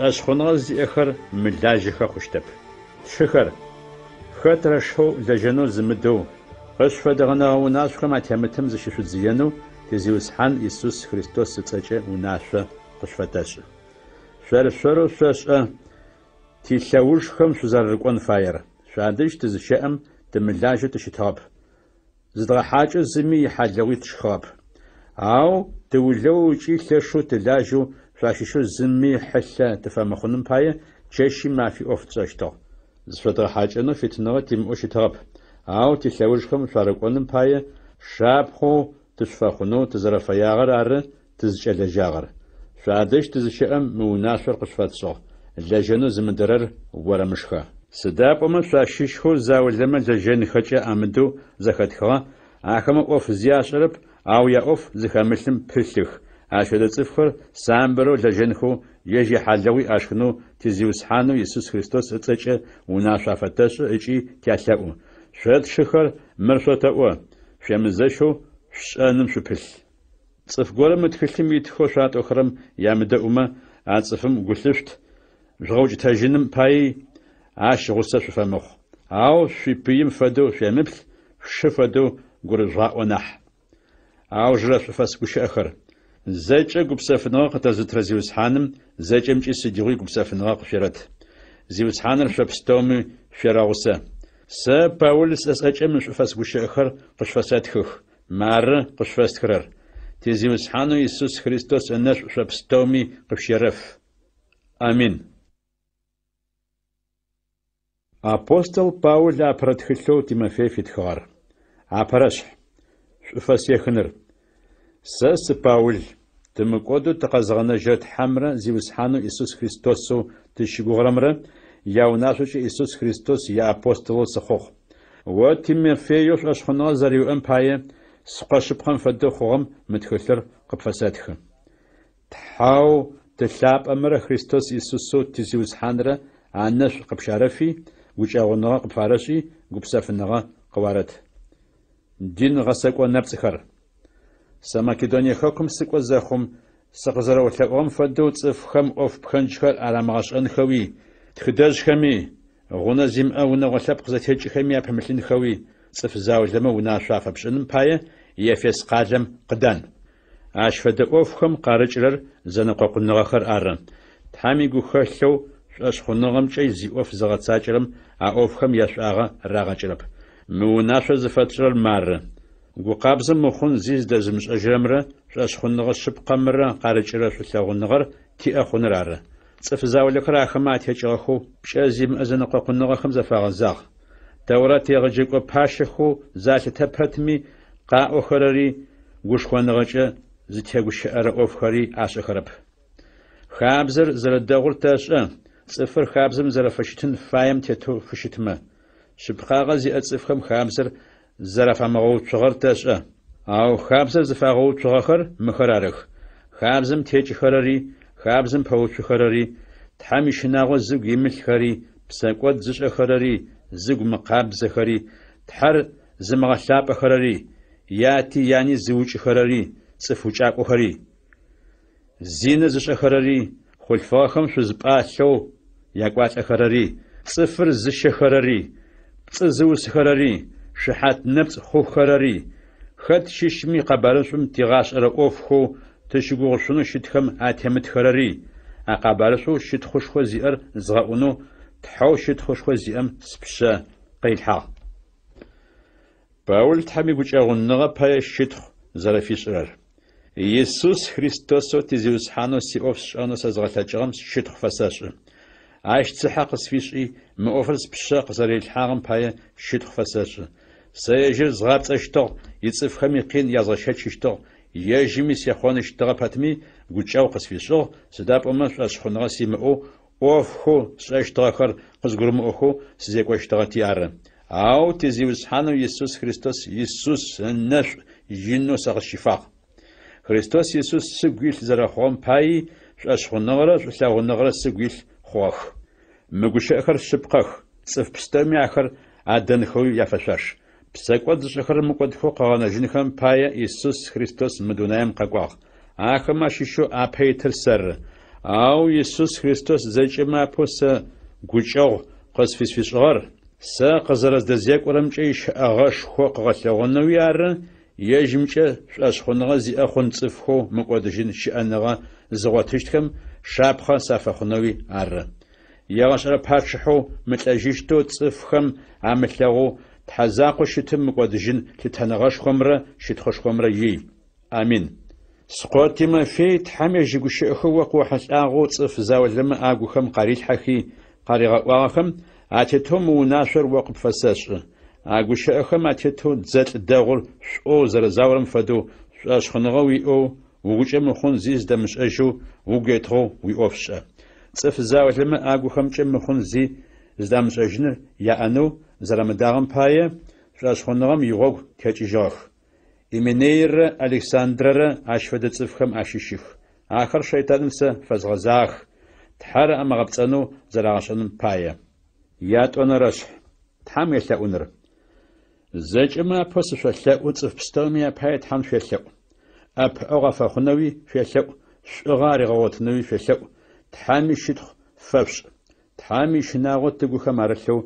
Шӏошъхъуныгъэ зиӏэхэр мылажьэхэ хъущтэп. Тшыхэр, хэтрэ шэу лэжьэнэу зымыдэу, къышъуфэдгъэнэгъэ унашъохэм атемытым зыщышъудзыенэу ти Зиусхьан Исус Христос ыцӏэкӏэ унашъо къышъуфэтэшӏы. Шъор-шъорэу шъошӏэ тилъэужхэм шъузэрэрыкӏон фаер. Шъуадэжь тызыщэӏэм тымылажьэу тыщытыгъэп. Зыдгъэхьакӏэу зыми ихьалыгъуи тшхыгъэп. Ау тыулэоу ыкӏи лъэшэу тылажьэу шъуащыщэу зыми хьылъэ тыфэмыхъуным пае чэщи мафи ӏоф тшӏэщтыгъ. Зышъодгъэхьакӏэнэу фитыныгъэ тимыӏэу щытыгъэп, ау тилъэужхэм шъуарыкӏоным пае шапхъэу тышъуфэхъунэу тызэрэфэягъэр ары тызкӏэлэжьагъэр. Шъуадэжь тызыщэӏэм мы унашъор къышъуфэтшӏыгъ: Лэжьэнэу зымыдэрэр орэмышхэ. Сыда пӏомэ шъуащыщхэу заулэмэ лэжьэнхэкӏэ амыдэу зэхэтхыгъэ, ахэмэ ӏоф зи ашӏэрэп, ау яӏоф зыхэмылъым пылъых. Ащ фэдэ цӏыфхэр самбырэу лэжьэнхэу, ежь яхьалыгъуи ашхынэу ти Зиусхьанэу Исус Христос ыцӏэкӏэ унашъо афэтэшӏы ыкӏи тялъэӏу. Шъо тшыхэр, мыр шъотэӏо, шъуемызэщэу шъушӏэным шъупылъ. Цӏыф горэм мы тхылъым итхэу шъуатӏохэрэм ямыдэӏумэ, а цӏыфым гу лъышъут, жъугъэукӏытэжьыным паий ащ гъусэ шъуфэмыхъу. Ау шъуипыим фэдэу шъуемыплъ, шъушы фэдэу гурыжъугъаӏо нахь. Аужырэ шӏуфэс гущыӏэхэр. Зэкӏэ гупсэфыныгъэ къытэзытырэ Зиусхьаным зэкӏэмкӏи сыдигъуи гупсэфыныгъэ къышъуерэт. Зиусхьаныр шъо пстэуми шъуерэгъусэ. Сэ, Паул, сӏэ сӏэкӏэ мы шӏуфэс гущыӏэхэр къышъуфэсэтхых. Мары къышъуфэстхырэр. Ти Зиусхьанэу Исус Христос ынэшӏу шъо пстэуми къышъущерэф. Амин. Апостол Паул апэрэ тхылъэу Тимофей фитхыгъэр. Апэрэшъхь. Шӏуфэс ехыныр. Сэ сы Паул, тымыкӏодэу тыкъэзыгъэнэжьырэ Тхьэмрэ Зиусхьанэу Исус Христосэу тызщыгугъырэмрэ яунашъокӏэ Исус Христос иапостолэу сыхъугъ. О Тимофееу шӏошъхъуныгъэ зэриуӏэм пае скъо шъыпкъэм фэдэу хъугъэм мы тхылъыр къыпфэсэтхы. Тхьэу Ты лъапӏэмрэ Христос Исусэу ти Зиусхьанрэ анэшӏу къыпщарэфи, гукӏэгъуныгъэ къыпфарэшӏи, гупсэфыныгъэ къыуарэт. Дин гъэсэкӏо нэпцӏхэр. Сэ Македоние хэкум сыкӏо зэхъум, сыкъызэрэолъэӏугъэм фэдэу цӏыфхэм ӏоф пхэнджхэр арамыгъэшӏэнхэуи, тхыдэжъхэми, гъунэ зимыӏэ унэгъо лъэпкъ зэтекӏхэми апымылъынхэуи цӏыф заулэмэ унашъо афэпшӏыным пае Ефес къалэм къыдан. Ащ фэдэ ӏофхэм къарыкӏырэр зэнэкъокъуныгъэхэр ары. Тхьэм игухэлъэу шӏошъхъуныгъэмкӏэ зиӏоф зыгъэцакӏэрэм а ӏофхэм яшӏуагъэ рагъэкӏырэп. Мы унашъор зыфэтшӏырэр мары, Гу къабзэм мыхъун зи зыдэзымышӏэжьырэмрэ шӏошъхъуныгъэ шъыпкъэмрэ къарыкӏырэ шӏулъэгъуныгъэр тиӏэ хъуныр ары. Цӏыф заулэхэр ахэмэ атекӏыгъэхэу пкӏэ зимыӏэ зэнэкъокъуныгъэхэм зафагъэзагъ. Тэурат егъэджэкӏо пащэхэу залъытэ пэтми, къаӏохэрэри гушхоныгъэкӏэ зытегущыӏэрэ ӏофхэри ашӏэхэрэп. Хабзэр зэрэдэгъур тэшӏэ, цӏыфыр хабзэм зэрэфыщытын фаем тетэу фыщытмэ. Шъыпкъагъэ зиӏэ цӏыфхэм хабзэр зэрафамыгъэуцугъэр тэшӏэ. Ау хабзэр зыфагъэуцугъэхэр мыхэр арых, хабзэм текӏыхэрэри, хабзэм пэуцухэрэри, Тхьэм ищынагъо зыгу имылъхэри, псэкӏод зышӏэхэрэри, зыгу мыкъабзэхэри, Тхьэр зымыгъэлъапӏэхэрэри, яти яни зыукӏыхэрэри, цӏыф укӏакӏохэри. Зинэ зышӏэхэрэри, хъулъфыгъэхэм шъуз пӏалъэу якӏуалӏэхэрэри, цӏыфыр зыщэхэрэри, пцӏы зыусыхэрэри, шыхьат нэпцӏ хъухэрэри, хэт щыщми къэбарышӏум тигъашӏэрэ ӏофхэу тыщыгугъышъунэу щытхэм атемытхэрэри, а къэбарышӏоу щытхъушхо зиӏэр згъэӏунэу Тхьэу щытхъушхо зиӏэм спшъэ къырилъхьагъ. Паул Тхьэм игукӏэгъуныгъэ пае щытхъу зэрэфишӏырэр. Исус Христосэу ти Зиусхьанэу сиӏоф сшӏэнэу сэзгъэлъэкӏыгъэм щытхъу фэсэшӏы. Ащ цыхьэ къысфишӏи, мы ӏофыр спшъэ къызэрэрилъхьагъэм пае щытхъу фэсэшӏы. Сэ ежьыр згъапцӏэщтыгъ, ицӏыфхэми къин язгъэщэчыщтыгъ, ежьыми сехъоныщтыгъэ пэтми, гукӏэгъу къысфишӏыгъ, сыда пӏомэ шӏошъхъуныгъэ симыӏэу, ӏофхэу сшӏэщтыгъэхэр къызгурымыӏохэу сызекӏощтыгъэти ары. Ау ти Зиусхьанэу Исус Христос Исус ынэшӏу инэу сэ къысщифагъ. Христос Исус сыгу илъ зэрэхъугъэм паий шӏошъхъуныгъэрэ шӏулъэгъуныгъэрэ сыгу илъ хъугъэх. Мы гущыӏэхэр шъыпкъэх, цӏыф пстэуми ахэр адэнхэуи яфэшъуаш. Псэкӏод зышӏэхэрэр мыкӏодхэу къыгъэнэжьынхэм пае Исус Христос мы дунаем къэкӏуагъ. Ахэмэ ащыщэу апэ итыр сэры. Ау Исус Христос зэкӏэмэ апэу сэ гукӏэгъу къызфысфишӏыгъэр, сэ къызэрэздэзекӏорэмкӏэ ищэӏэгъэшхо къыгъэлъэгъонэуи ары, ежьымкӏэ шӏошъхъуныгъэ зиӏэ хъун цӏыфхэу мыкӏодыжьын щыӏэныгъэ зыгъотыщтхэм шапхъэ сафэхъунэуи ары. Егъэшӏэрэ пачъыхьэу мылӏэжьыщтэу цӏыфхэм амылъэгъоу Тхьэ закъоу щытым мыкӏодыжьын лъытэныгъэшхомрэ щытхъушхомрэ ий. Амин. Скъо Тимофей Тхьэм ежь игущыӏэхэу о къыохьылӏагъэу цӏыф заулэмэ агухэм къарилъхьэхи къаригъэӏуагъэхэм атетэу мы унашъор о къыпфэсэшӏы. А гущыӏэхэм атетэу дзэлӏ дэгъур шӏоу зэрэзаорэм фэдэу шӏошъхъуныгъэ уиӏэу, угукӏэ мыхъун зи зыдэмышӏэжьэу угу етыгъэу уиӏоф шӏэ. Цӏыф заулэмэ агухэмкӏэ мыхъун зи зыдамышӏэжьыныр яӏэнэу зэрамыдагъэм пае, шӏошъхъуныгъэм игъогу текӏыжьыгъэх. Именейрэ Александрэрэ ащ фэдэ цӏыфхэм ащыщых. Ахэр шэйтаным сэ фэзгъэзагъэх, Тхьэр амыгъэпцӏэнэу зэрагъэшӏэным пае. Ятӏонэрэшъхь. Тхьэм уелъэӏуныр. Зэкӏэмэ апэу сышъолъэӏу, цӏыф пстэуми апае Тхьэм шъуелъэӏу. ӏэпыӏэгъу афэхъунэуи шъуелъэӏу, шӏугъэ аригъэгъотынэуи шъуелъэӏу, Тхьэми щытхъу фэшъушӏ. Тхьэм ищынагъо тыгухэм арылъэу,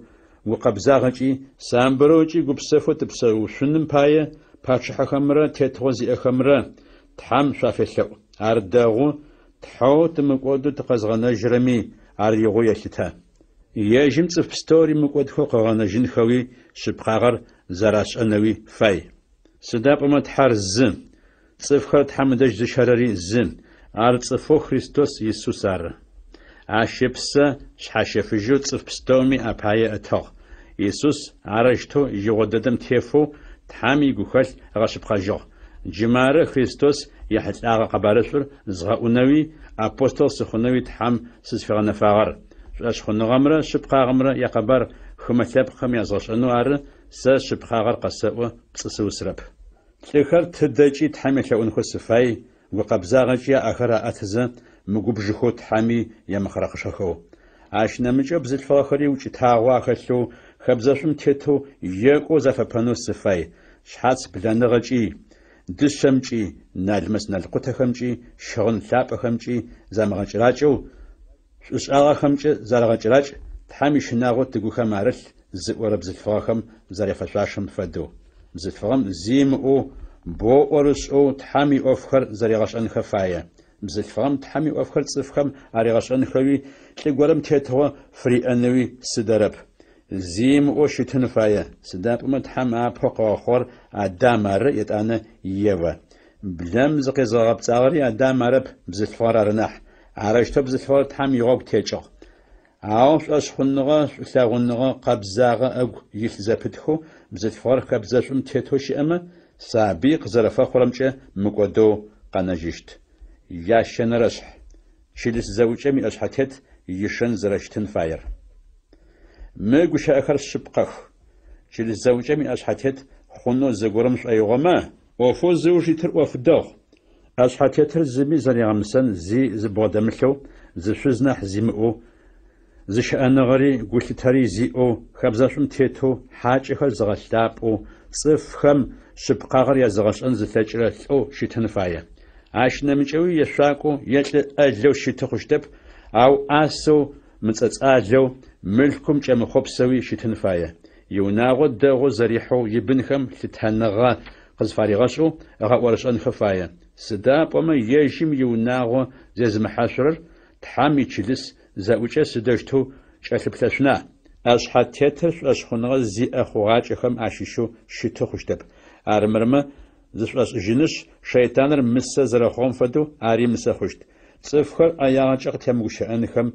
гукъэбзагъэкӏи, самбырэу ыкӏи гупсэфэу тыпсэушъуным пае, пачъыхьэхэмрэ тетыгъо зиӏэхэмрэ Тхьэм шъуафелъэӏу. Ар дэгъу, Тхьэу тымыкӏодэу тыкъэзгъэнэжьырэми ар игъоу елъытэ. Ежьым цӏыф пстэури мыкӏодхэу къыгъэнэжьынхэуи шъыпкъагъэр зэрашӏэнэуи фай. Сыда пӏомэ Тхьэр зы, цӏыфхэр Тхьэм ыдэжь зыщэрэри зы, ар цӏыфэу Христос Исус ары. Ащ ыпсэ шъхьащэфыжьэу цӏыф пстэуми апае ытыгъ. Исус арэущтэу игъо дэдэм тефэу Тхьэм игухэлъ ыгъэшъыпкъэжьыгъ. Джы мары Христос ехьылӏагъэ къэбарышӏур згъэӏунэуи апостол сыхъунэуи Тхьэм сызфигъэнэфагъэр. Шӏошъхъуныгъэмрэ шъыпкъагъэмрэ якъэбар хымэ лъэпкъхэм язгъэшӏэнэу ары, сэ шъыпкъагъэр къэсэӏо, пцӏы сыусырэп. Лӏыхэр тыдэкӏи Тхьэм елъэӏунхэу сыфай, гукъэбзагъэкӏи аӏэхэр аӏэтызэ, мыгубжыхэу Тхьэми емыхъырэхъышэхэу. Ащ нэмыкӏэу бзылъфыгъэхэри укӏытагъо ахэлъэу, хэбзэшӏум тетэу, екӏоу зафэпэнэу сыфай, шъхьац блэныгъэкӏи, дышъэмкӏи, налмэс-налкъутэхэмкӏи, щыгъын лъапӏэхэмкӏи замыгъэкӏэракӏэу, шӏушӏагъэхэмкӏэ зарэгъэкӏэракӏ, Тхьэм ищынагъо тыгухэм арылъ зыӏорэ бзылъфыгъэхэм зэряфэшъуашэм фэдэу. Бзылъфыгъэм зи ымыӏоу, боу ӏорышӏэу Тхьэм иӏофхэр зэригъэшӏэнхэ фае. Бзылъфыгъэм Тхьэм иӏофхэр цӏыфхэм аригъэшӏэнхэуи, лӏы горэм тетыгъо фыриӏэнэуи сыдэрэп. Зи ымыӏоу щытын фае, сыда пӏомэ Тхьэм апэу къыгъэхъугъэр Адам ары, етӏанэ Евэ. Блэм зыкъезыгъэгъэпцӏагъэри Адам арэп, бзылъфыгъэр ары нахь. Арэущтэу бзылъфыгъэр Тхьэм игъогу текӏыгъ. Ау шӏошъхъуныгъэ, шӏулъэгъуныгъэ, къэбзагъэ ыгу илъ зэпытхэу бзылъфыгъэр хэбзэшӏум тетэу щыӏэмэ, сабый къызэрэфэхъурэмкӏэ мыкӏодэу къэнэжьыщт. Ящэнэрэшъхь. Чылыс зэӏукӏэм иӏэшъхьэтет ишэн зэрэщытын фаер. Мы гущыӏэхэр шъыпкъэх. Чылыс зэӏукӏэм иӏэшъхьэтет хъунэу зыгорэм шӏоигъомэ, ӏофэу зыуж итыр ӏоф дэгъу. ӏэшъхьэтетыр зыми зэригъэмысэн зи зыбгъодэмылъэу, зы шъуз нахь зимыӏэу, зыщыӏэныгъэри гулъытэри зиӏэу, хэбзэшӏум тетэу, хьакӏэхэр зыгъэлъапӏэу, цӏыфхэм шъыпкъагъэр языгъэшӏэн зылъэкӏырэ лӏэу щытын фае. Ащ нэмыкӏэуи ешъуакӏоу е лӏы ӏэлэу щыты хъущтэп, ау ӏасэу, мыцӏэцӏалэу, мылъкум кӏэмыхъопсэуи щытын фае. Иунагъо дэгъоу зэрихьэу, ибынхэм лъытэныгъэ къызфаригъэшӏэу ыгъэӏорышӏэнхэ фае. Сыда пӏомэ ежьым иунагъо зезымыхьашъурэр Тхьэм ичылыс зэӏукӏэ сыдэущтэу кӏэлъыплъэшъуна? ӏэшъхьэтетыр шӏошъхъуныгъэ зиӏэ хъугъакӏэхэм ащыщэу щыты хъущтэп. Армырмэ зышӏошӏыжьынышъ, шэйтаныр мысэ зэрэхъугъэм фэдэу, ари мысэ хъущт. Цӏыфхэр ӏэягъэкӏэ къытемыгущыӏэнхэм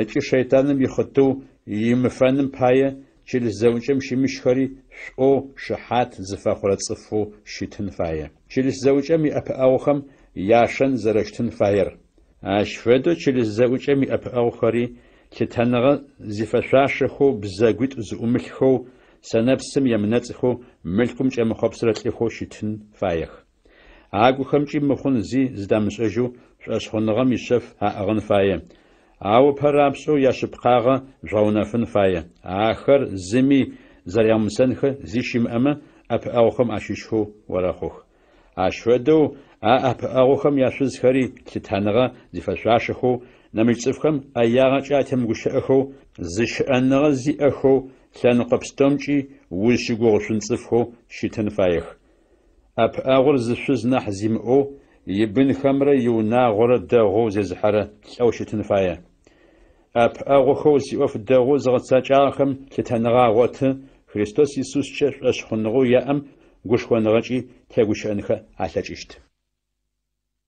ыкӏи шэйтаным ихъытыу имыфэным пае, чылыс зэӏукӏэм щымыщхэри шӏоу шыхьат зыфэхъурэ цӏыфэу щытын фае. Чылыс зэӏукӏэм иӏэпыӏэгъухэм яшэн зэрэщытын фаер. Ащ фэдэу чылыс зэӏукӏэм иӏэпыӏэгъухэри лъытэныгъэ зифэшъуашэхэу, бзэгуитӏу зыӏумылъхэу, сэнэпсым емынэцӏхэу, мылъкум кӏэмыхъопсырэ лӏыхэу щытын фаех. Агухэмкӏи мыхъун зи зыдамышӏэжьэу шӏошъхъуныгъэм ишъэф аӏыгъын фае. Ау ыпэ рапшӏэу яшъыпкъагъэ жъугъэунэфын фае. Ахэр зыми зэрямыусэнхэ зи щымыӏэмэ, ӏэпыӏэгъухэм ащыщхэу орэхъух. Ащ фэдэу а ӏэпыӏэгъухэм яшъузхэри лъытэныгъэ зифэшъуашэхэу, нэмыкӏ цӏыфхэм ӏэягъэкӏэ атемыгущыӏэхэу, зыщыӏэныгъэ зиӏэхэу, лъэныкъо пстэумкӏи узщыгугъышъун цӏыфхэу щытын фаех. ӏэпыӏэгъур зы шъуз нахь зимыӏэу, ибынхэмрэ иунагъорэ дэгъоу зезыхьэрэ лӏэу щытын фае. ӏэпыӏэгъухэу зиӏоф дэгъоу зыгъэцэкӏагъэхэм лъытэныгъэ агъоты, Христос Исускӏэ шӏошъхъуныгъэу яӏэм гушхоныгъэкӏи тегущыӏэнхэ алъэкӏыщт.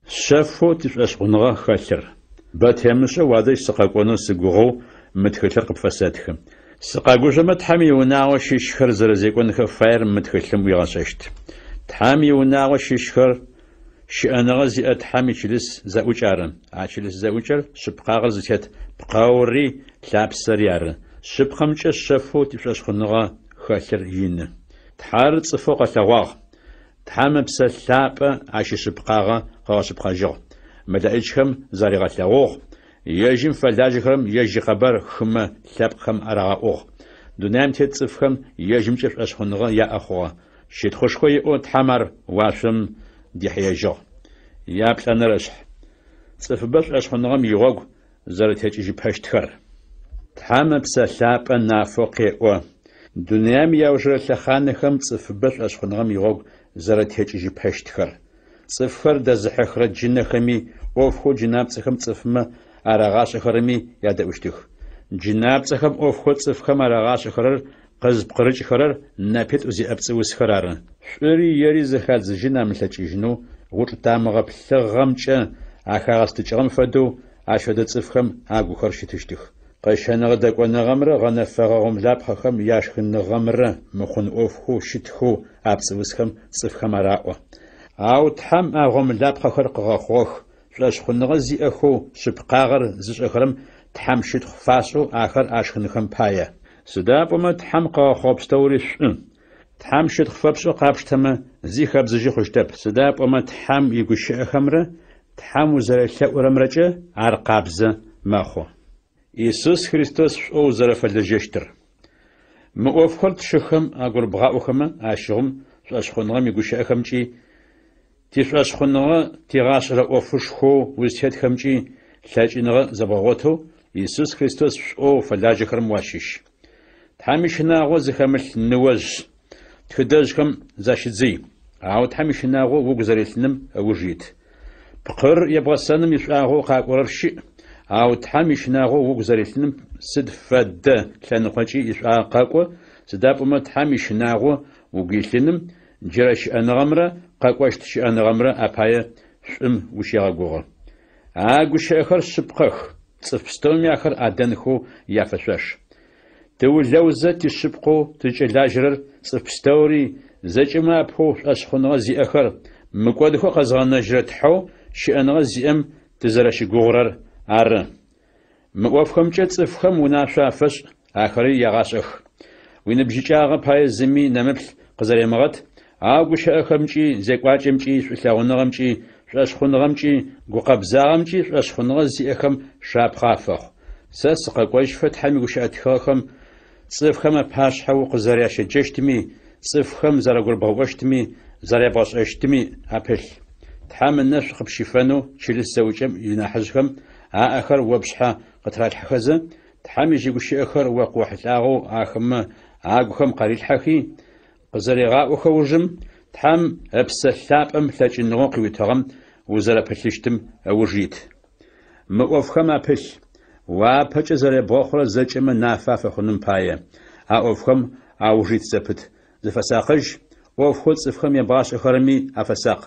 Шъэфэу тишӏошъхъуныгъэ хэлъыр. Бэ темышӏэу уадэжь сыкъэкӏонэу сыгугъэу мы тхылъыр къыпфэсэтхы. Сыкъэгужъомэ, Тхьэм иунагъо щыщхэр зэрэзекӏонхэ фаер мы тхылъым уигъэшӏэщт. Тхьэм иунагъо щыщхэр щыӏэныгъэ зиӏэ Тхьэм ичылыс зэӏукӏ ары. А чылыс зэӏукӏэр шъыпкъагъэр зытет пкъэури лъапсэри ары. Шъыпкъэмкӏэ шъэфэу тишӏошъхъуныгъэ хэлъыр ины. Тхьэр цӏыфэу къэлъэгъуагъ. Тхьэм Ыпсэ Лъапӏэ ащ ишъыпкъагъэ къыгъэшъыпкъэжьыгъ. Мэлэӏичхэм заригъэлъэгъугъ, ежьым фэлажьэхэрэм ежь икъэбар хымэ лъэпкъхэм арагъэӏугъ. Дунаим тет цӏыфхэм ежьымкӏэ шӏошъхъуныгъэ яӏэ хъугъэ. Щытхъушхо иӏэу Тхьэм ар уашъом дихьыежьыгъ. Яплӏэнэрэшъхь. Цӏыфыбэ шӏошъхъуныгъэм игъогу зэрэтекӏыжьыпэщтхэр. Тхьэм Ыпсэ Лъапӏэ нафэу къеӏо, дунаим иаужырэ лъэхъанэхэм цӏыфыбэ шӏошъхъуныгъэм игъогу зэрэтекӏыжьыпэщтхэр. Цӏыфхэр дэзыхьыхырэ джынэхэми, ӏофхэу джынапцӏэхэм цӏыфмэ арагъашӏэхэрэми ядэӏущтых. Джынапцӏэхэм ӏофхэу цӏыфхэм арагъашӏэхэрэр къызпкъырыкӏхэрэр нэпитӏу зиӏэ пцӏыусхэр ары. Шӏури ери зэхадзыжьын амылъэкӏыжьынэу гъучӏ тамыгъэ плъыгъэмкӏэ ахагъэстыкӏыгъэм фэдэу ащ фэдэ цӏыфхэм агухэр щытыщтых. Къэщэныгъэ-дэкӏоныгъэмрэ гъэнэфэгъэ гъомлапхъэхэм яшхыныгъэмрэ мыхъун ӏофхэу щытхэу а пцӏыусхэм цӏыфхэм араӏо. Ау Тхьэм а гъомлапхъэхэр къыгъэхъугъэх, шӏошъхъуныгъэ зиӏэхэу шъыпкъагъэр зышӏэхэрэм Тхьэм щытхъу фашӏэу ахэр ашхынхэм пае. Сыда пӏомэ Тхьэм къыгъэхъугъэ пстэури шӏу. Тхьэм щытхъу фэпшӏэу къапштэмэ, зи хэбдзыжьы хъущтэп, сыда пӏомэ Тхьэм игущыӏэхэмрэ Тхьэм узэрелъэӏурэмрэкӏэ ар къабзэ мэхъу. Исус Христос шӏоу узэрэфэлэжьэщтыр. Мы ӏофхэр тшыхэм агурыбгъаӏохэмэ, ащыгъум шӏошъхъуныгъэм игущыӏэхэмкӏи, тишӏошъхъуныгъэ тигъашӏэрэ ӏофышхоу узтетхэмкӏи лъэкӏыныгъэ зэбгъэгъотэу Исус Христос шӏоу фэлажьэхэрэм уащыщ. Тхьэм ищынагъо зыхэмылъ ныожъ тхыдэжъхэм защыдзый, ау Тхьэм ищынагъо угу зэрилъыным ыуж ит. Пкъыр ебгъэсэным ишӏуагъэу къакӏорэр щыӏ, ау Тхьэм ищынагъо угу зэрилъыным сыд фэдэ лъэныкъокӏи ишӏуагъэ къэкӏо, сыда пӏомэ Тхьэм ищынагъо угу илъыным джырэ щыӏэныгъэмрэ къэкӏощт щыӏэныгъэмрэ апае шӏум ущегъэгугъы. А гущыӏэхэр шъыпкъэх, цӏыф пстэуми ахэр адэнхэу яфэшъуаш. Тыулэузэ тишъыпкъэу тызкӏэлажьэрэр цӏыф пстэури, зэкӏэмэ апэу шӏошъхъуныгъэ зиӏэхэр, мыкӏодхэу къэзгъэнэжьырэ Тхьэу щыӏэныгъэ зиӏэм тызэрэщыгугъырэр ары. Мы ӏофхэмкӏэ цӏыфхэм унашъо афэшӏ, ахэри ягъашӏэх. Уиныбжьыкӏагъэ пае зыми нэмыплъ къызэремыгъэт, ау гущыӏэхэмкӏи, зекӏуакӏэмкӏи, шӏулъэгъуныгъэмкӏи, шӏошъхъуныгъэмкӏи, гукъэбзагъэмкӏи шӏошъхъуныгъэ зиӏэхэм шапхъэ афэхъу. Сэ сыкъэкӏожьыфэ Тхьэм игущыӏэ тхыгъэхэм цӏыфхэм апашъхьэ укъызэрящеджэщтми, цӏыфхэм зэрагурыбгъэӏощтми, зэрябгъэшӏэщтми апылъ. Тхьэм ынэшӏу къыпщифэнэу чылыс зэӏукӏэм инахьыжъхэм аӏэхэр о пшъхьэ къытыралъхьэхэзэ, Тхьэм ежь игущыӏэхэр о къыохьылӏагъэу ахэмэ агухэм къарилъхьэхи, къызэрегъаӏохэ ужым, Тхьэм Ыпсэ Лъапӏэм лъэкӏыныгъэу къыуитыгъэм узэрэпылъыщтым ыуж ит. Мы ӏофхэм апылъ. Уапэкӏэ зэребгъэхъурэр зэкӏэмэ нафэ афэхъуным пае, а ӏофхэм ауж ит зэпыт, зыфэсакъыжь, ӏофхэу цӏыфхэм ебгъашӏэхэрэми афэсакъ.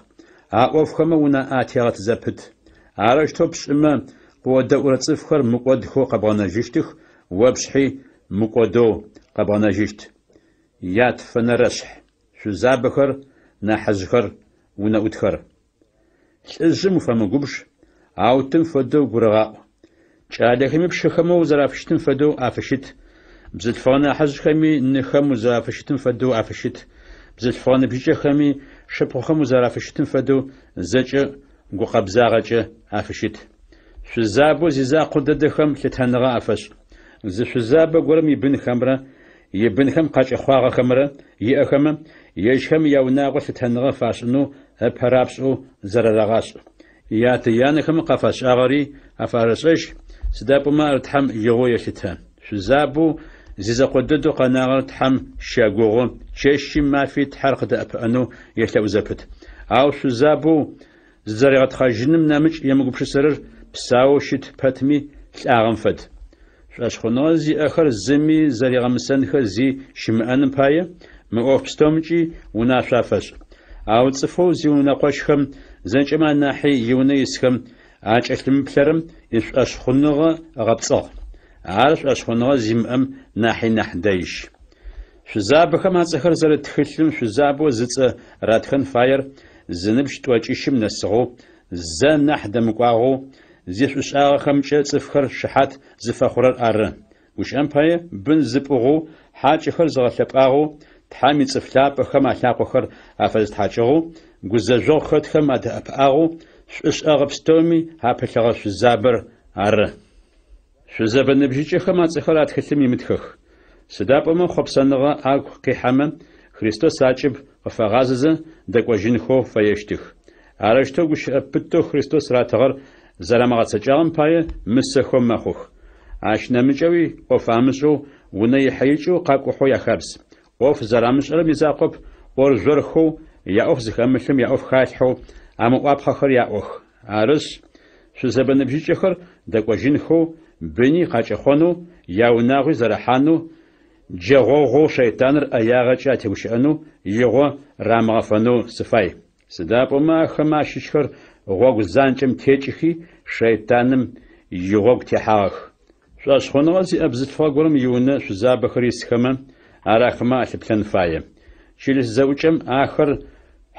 А ӏофхэмэ унаӏэ атегъэт зэпыт. Арэущтэу пшӏымэ, къыодэӏурэ цӏыфхэр мыкӏодхэу къэбгъэнэжьыщтых, о пшъхьи мыкӏодэу къэбгъэнэжьыщт. Ятфэнэрэшъхь. Шъузабэхэр, нахьыжъхэр, унэӏутхэр. Лӏыжъым уфэмыгубж, ау тым фэдэу гурыгъаӏу. Кӏалэхэми пшыхэмэ узэрафыщытым фэдэу афыщыт, бзылъфыгъэ нахьыжъхэми ныхэм узэрафыщытым фэдэу афыщыт, бзылъфыгъэ ныбжьыкӏэхэми шыпхъухэм узэрафыщытым фэдэу зэкӏэ гукъэбзагъэкӏэ афыщыт. Шъузабэу зизакъо дэдэхэм лъытэныгъэ афэшӏ. Зы шъузабэ горэм ибынхэмрэ ибынхэм къакӏэхъуагъэхэмрэ иӏэхэмэ, ежьхэм яунагъо лъытэныгъэ фашӏынэу ыпэ рапшӏэу зэрэрагъашӏ. Ятэ-янэхэм къафашӏагъэри афарэшӏэжь, сыда пӏомэ ар Тхьэм игъоу елъытэ. Шъузабэу зизэкъо дэдэу къэнагъэр Тхьэм щэгугъы, чэщи мафи Тхьэр къыдэӏэпыӏэнэу елъэӏу зэпыт. Ау шъузабэу зызэригъэтхъэжьыным нэмыкӏ емыгупшысэрэр псаоу щыт пэтми лӏагъэм фэд. Шӏошъхъуныгъэ зиӏэхэр зыми зэригъэмысэнхэ зи щымыӏэным пае, мы ӏоф пстэумкӏи унашъо афэшӏ. Ау цӏыфэу зиунэкъощхэм, зэкӏэмэ анахьи иунэ исхэм, акӏэлъымыплъэрэм ишӏошъхъуныгъэ ыгъэпцӏыгъ. Ар шӏошъхъуныгъэ зимыӏэм нахьи нахь дэижь. Шъузабэхэм ацӏэхэр зэрыт тхылъым шъузабэу зыцӏэ ратхэн фаер зыныбжь тӏокӏищым нэсыгъэу, зэ нахь дэмыкӏуагъэу, зишӏушӏагъэхэмкӏэ цӏыфхэр шыхьат зыфэхъурэр ары. Гущыӏэм пае, бын зыпӏугъэу, хьакӏэхэр зыгъэлъэпӏагъэу, Тхьэм ицӏыф лъапӏэхэм алъакъохэр афэзытхьакӏыгъэу, гузэжъогъу хэтхэм адэӏэпыӏагъэу, шӏушӏэгъэ пстэуми апылъэгъэ шъузабэр ары. Шъузэбэ ныбжьыкӏэхэм ацӏэхэр а тхылъым имытхэх. Сыда пӏомэ хъопсэныгъэ агу къихьэмэ, Христос акӏыб къыфагъазэзэ дэкӏожьынхэу фэещтых. Арэущтэу гущыӏэ пытэу Христос ратыгъэр зэрамыгъэцэкӏагъэм пае мысэхэу мэхъух. Ащ нэмыкӏэуи ӏоф амышӏэу, унэ ихьэ-икӏэу къакӏухьэу яхабз. ӏоф зэрамышӏэрэм изакъоп, ӏоржъорхэу, яӏоф зыхэмылъым яӏоф халъхьэу, амыӏуапхъэхэр яӏох. Арышъ, шъузэбэ ныбжьыкӏэхэр дэкӏожьынхэу, быни къакӏэхъонэу, яунагъуи зэрахьанэу, джэгъогъоу шэйтаныр ӏэягъэкӏэ атегущыӏэнэу игъо рамыгъэфэнэу сыфай. Сыда пӏомэ ахэмэ ащыщхэр гъогу занкӏэм текӏыхи, шэйтаным игъогу техьагъэх. Шӏошъхъуныгъэ зиӏэ бзылъфыгъэ горэм иунэ шъузабэхэр исхэмэ, ар ахэмэ алъыплъэн фае. Чылыс зэӏукӏэм ахэр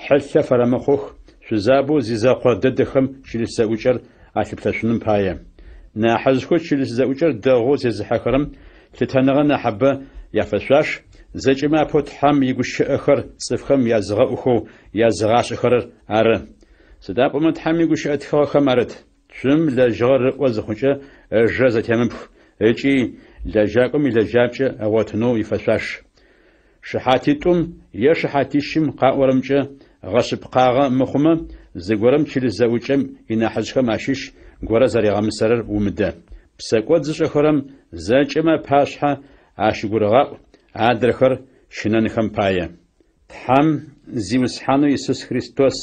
хьылъэ фэрэмыхъух, шъузабэу зизэкъо дэдэхэм чылыс зэӏукӏэр алъыплъэшъуным пае. Нахьыжъхэу чылыс зэӏукӏэр дэгъоу зезыхьэхэрэм лъытэныгъэ нахьыбэ яфэшъуаш, зэкӏэмэ апэу Тхьэм игущыӏэхэр цӏыфхэм языгъэӏухэу языгъашӏэхэрэр ары. Сыда пӏомэ Тхьэм игущыӏэ тхыгъэхэм арыт. Цум лэжьыгъэр ыӏо зыхъукӏэ ыжэ зэтемыпх ыкӏи лэжьакӏом илэжьапкӏэ ыгъотынэу ифэшъуаш. Шыхьатитӏум е шыхьатищым къаӏорэмкӏэ гъэшъыпкъагъэ мыхъумэ, зыгорэм чылыс зэӏукӏэм инахьыжъхэм ащыщ горэ зэригъэмысэрэр умыдэ. Псэкӏод зышӏэхэрэм зэкӏэмэ апашъхьэ ащыгурыгъаӏу, адрэхэр щынэнхэм пае. Тхьэм, Зиусхьанэу Исус Христос,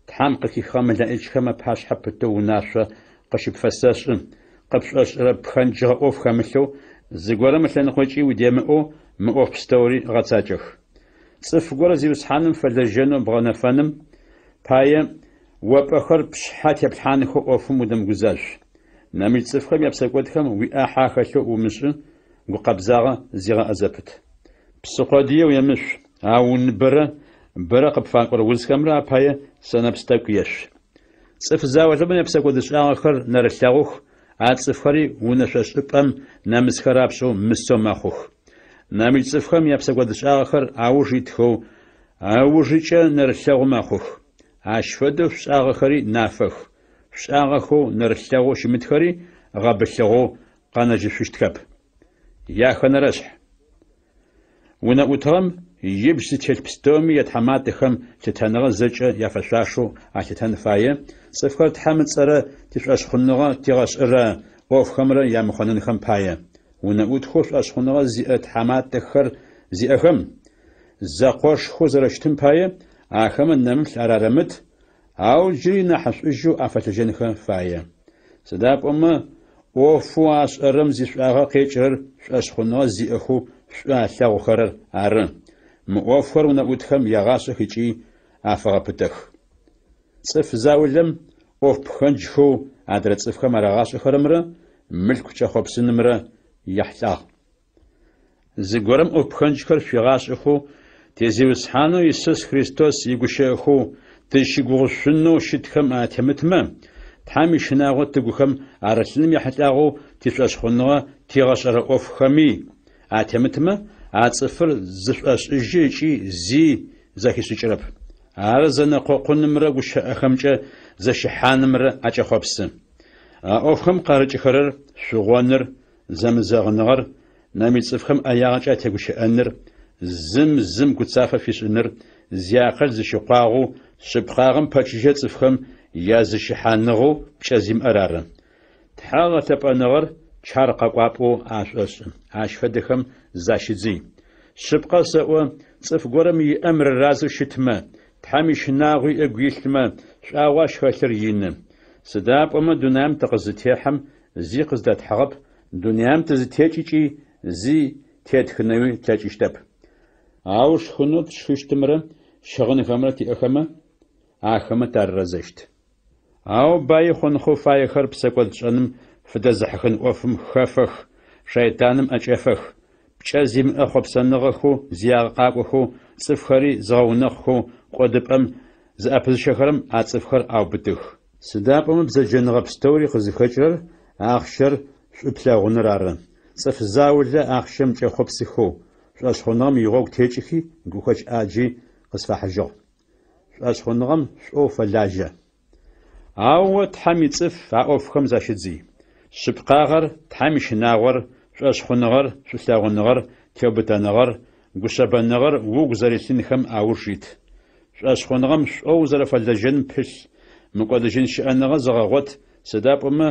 Тхьэм къыхихыгъэ мэлэӏичхэм апашъхьэ пытэу унашъо къыщыпфэсэшӏы, къыпшӏошӏырэ пхэнджыгъэ ӏоф хэмылъэу, зыгорэм ылъэныкъокӏи удемыӏэу мы ӏоф пстэури гъэцакӏэх. Цӏыф горэ Зиусхьаным фэлэжьэнэу бгъэнэфэным пае, о пӏэхэр пшъхьэ теплъхьанхэу ӏофым удэмыгузажъу. Нэмыкӏ цӏыфхэм япсэкӏодхэм уиӏахьэ ахэлъэу умышӏы, гукъэбзагъэ зигъэӏэ зэпыт. Псы къодые уемышъу, ау уныбэрэ бэрэ къыпфакӏорэ узхэмрэ апае сэнэпс тӏэкӏу ешъу. Цӏыф заулэмэ япсэкӏодышӏагъэхэр нэрылъэгъух, а цӏыфхэри унэшъошӏыпӏэм нэмысхэ рапшӏэу мысэу мэхъух. Нэмыкӏ цӏыфхэм япсэкӏодышӏагъэхэр ауж итхэу, ыужыкӏэ нэрылъэгъу мэхъух. Ащ фэдэу шъушӏагъэхэри нафэх, шъушӏагъэхэу нэрылъэгъоу щымытхэри гъэбылъыгъэу къэнэжьышъущтхэп. Яхэнэрэшъхь. Унэӏутыгъэм ибжь зытелъ пстэуми ятхьаматэхэм лъытэныгъэ зэкӏэ яфэшъуашэу алъытэн фае, цӏыфхэр Тхьэм ыцӏэрэ тишӏошъхъуныгъэ тигъэшӏырэ ӏофхэмрэ ямыхъонэнхэм пае. Унэӏутхэу шӏошъхъуныгъэ зиӏэ тхьаматэхэр зиӏэхэм, зэкъошхэу зэрэщытым пае, ахэмэ нэмыплъ арарэмыт, ау джыри нахьышӏужьэу афэлэжьэнхэ фае. Сыда пӏомэ. ӏофэу ашӏэрэм зишӏуагъэ къекӏырэр шӏошъхъуныгъэ зиӏэхэу шӏу алъэгъухэрэр ары. Мы ӏофхэр унэӏутхэм ягъашӏэх ыкӏи афэгъэпытэх. Цӏыф заулэм ӏоф пхэнджхэу адрэ цӏыфхэм арагъашӏэхэрэмрэ мылъку кӏэхъопсынымрэ яхьылӏагъ. Зыгорэм ӏоф пхэнджхэр шъуигъашӏэхэу, ти Зиусхьанэу Исус Христос игущыӏэхэу тызщыгугъышъунэу щытхэм атемытмэ, Тхьэм ищынагъо тыгухэм арылъыным ехьылӏагъэу тишӏошъхъуныгъэ тигъэшӏэрэ ӏофхэми атемытмэ, а цӏыфыр зышӏошӏыжьы ыкӏи зи зэхишӏыкӏырэп. Ар зэнэкъокъунымрэ гущыӏэхэмкӏэ зэщыхьанымрэ акӏэхъопсы. А ӏофхэм къарыкӏыхэрэр шъугъоныр, зэмызэгъыныгъэр, нэмыкӏ цӏыфхэм ӏэягъэкӏэ атегущыӏэныр, зым зым гуцафэ фишӏыныр, зиакъыл зыщыкъуагъэу, шъыпкъагъэм пэчыжьэ цӏыфхэм языщыхьаныгъэу пкӏэ зимыӏэр ары. Тхьэ гъэлъэпӏэныгъэр чар къэкӏуапӏэу ашӏошӏы, ащ фэдэхэм защыдзый. Шъыпкъэ сэӏо, цӏыф горэм иӏэм рыразэу щытмэ, Тхьэм ищынагъуи ыгу илъмэ, шӏуагъэу ащ хэлъыр ины. Сыда пӏомэ дунаим тыкъызытехьэм зи къыздэтхьыгъэп, дунаим тызытекӏыкӏи зи тетхынэуи тлъэкӏыщтэп. Ау шхынэу тшхыщтымрэ щыгъынхэмрэ тиӏэхэмэ, ахэмэ тарырэзэщт. Ау баи хъунхэу фаехэр псэкӏодшӏэным фыдэзыхьыхын ӏофым хэфэх, шэйтаным ӏэкӏэфэх. Пкӏэ зимыӏэ хъопсэныгъэхэу зиягъэ къакӏохэу, цӏыфхэри зыгъэунэхъухэу кӏодыпӏэм зыӏэпызыщэхэрэм а цӏыфхэр аубытых. Сыда пӏомэ бзэджэныгъэ пстэури къызыхэкӏырэр ахъщэр шӏу плъэгъуныр ары. Цӏыф заулэ ахъщэм кӏэхъопсыхэу, шӏошъхъуныгъэм игъогу текӏыхи гухэкӏ ӏаджи къысфахьыжьыгъ. Шӏошъхъуныгъэм шӏоу фэлажьэ. Ау о, Тхьэм ицӏыф, а ӏофхэм защыдзый. Шъыпкъагъэр, Тхьэм ищынагъор, шӏошъхъуныгъэр, шӏулъэгъуныгъэр, теубытэныгъэр, гушъэбэныгъэр угу зэрилъынхэм ауж ит. Шӏошъхъуныгъэм шӏоу узэрэфэлэжьэным пылъ, мыкӏодыжьын щыӏэныгъэ зэгъэгъот, сыда пӏомэ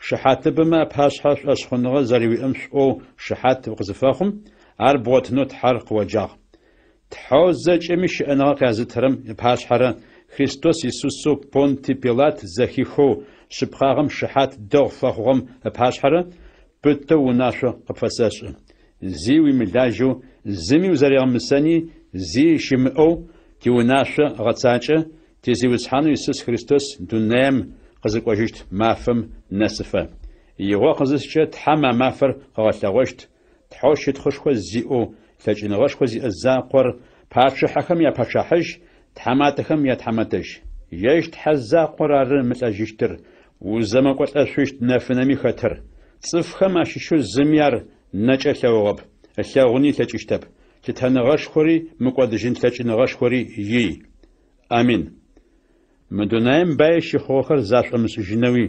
шыхьатыбэмэ апашъхьэ шӏошъхъуныгъэ зэрэуиӏэм шӏоу шыхьат укъызыфэхъум, ар бгъотынэу Тхьэр къыоджагъ. Тхьэу зэкӏэми щыӏэныгъэ къязытырэм ыпашъхьэрэ Христос Исусэу Понтий Пилат зэхихэу шъыпкъагъэм шыхьат дэгъу фэхъугъэм ыпашъхьэрэ пытэу унашъо къыпфэсэшӏы. Зи уимылажьэу, зыми узэригъэмысэни зи щымыӏэу тиунашъо гъэцакӏэ, ти Зиусхьанэу Исус Христос дунаем къызыкӏожьыщт мафэм нэсыфэ. Игъо къызыскӏэ Тхьэм а мафэр къыгъэлъэгъощт, Тхьэу щытхъушхо зиӏэу, лъэкӏыныгъэшхо зиӏэ закъор, пачъыхьэхэм я Пачъахьыжь, тхьаматэхэм я Тхьамэтэжь. Ежь Тхьэ закъор ары мылӏэжьыщтыр, узэмыкӏолӏэшъущт нэфынэми хэтыр. Цӏыфхэм ащыщэу зыми ар нэкӏэ ылъэгъугъэп, ылъэгъуни ылъэкӏыщтэп. Лъытэныгъэшхори мыкӏодыжьын лъэкӏыныгъэшхори ий. Амин. Мы дунаим баи щыхъугъэхэр зашӏомышӏыжьынэуи,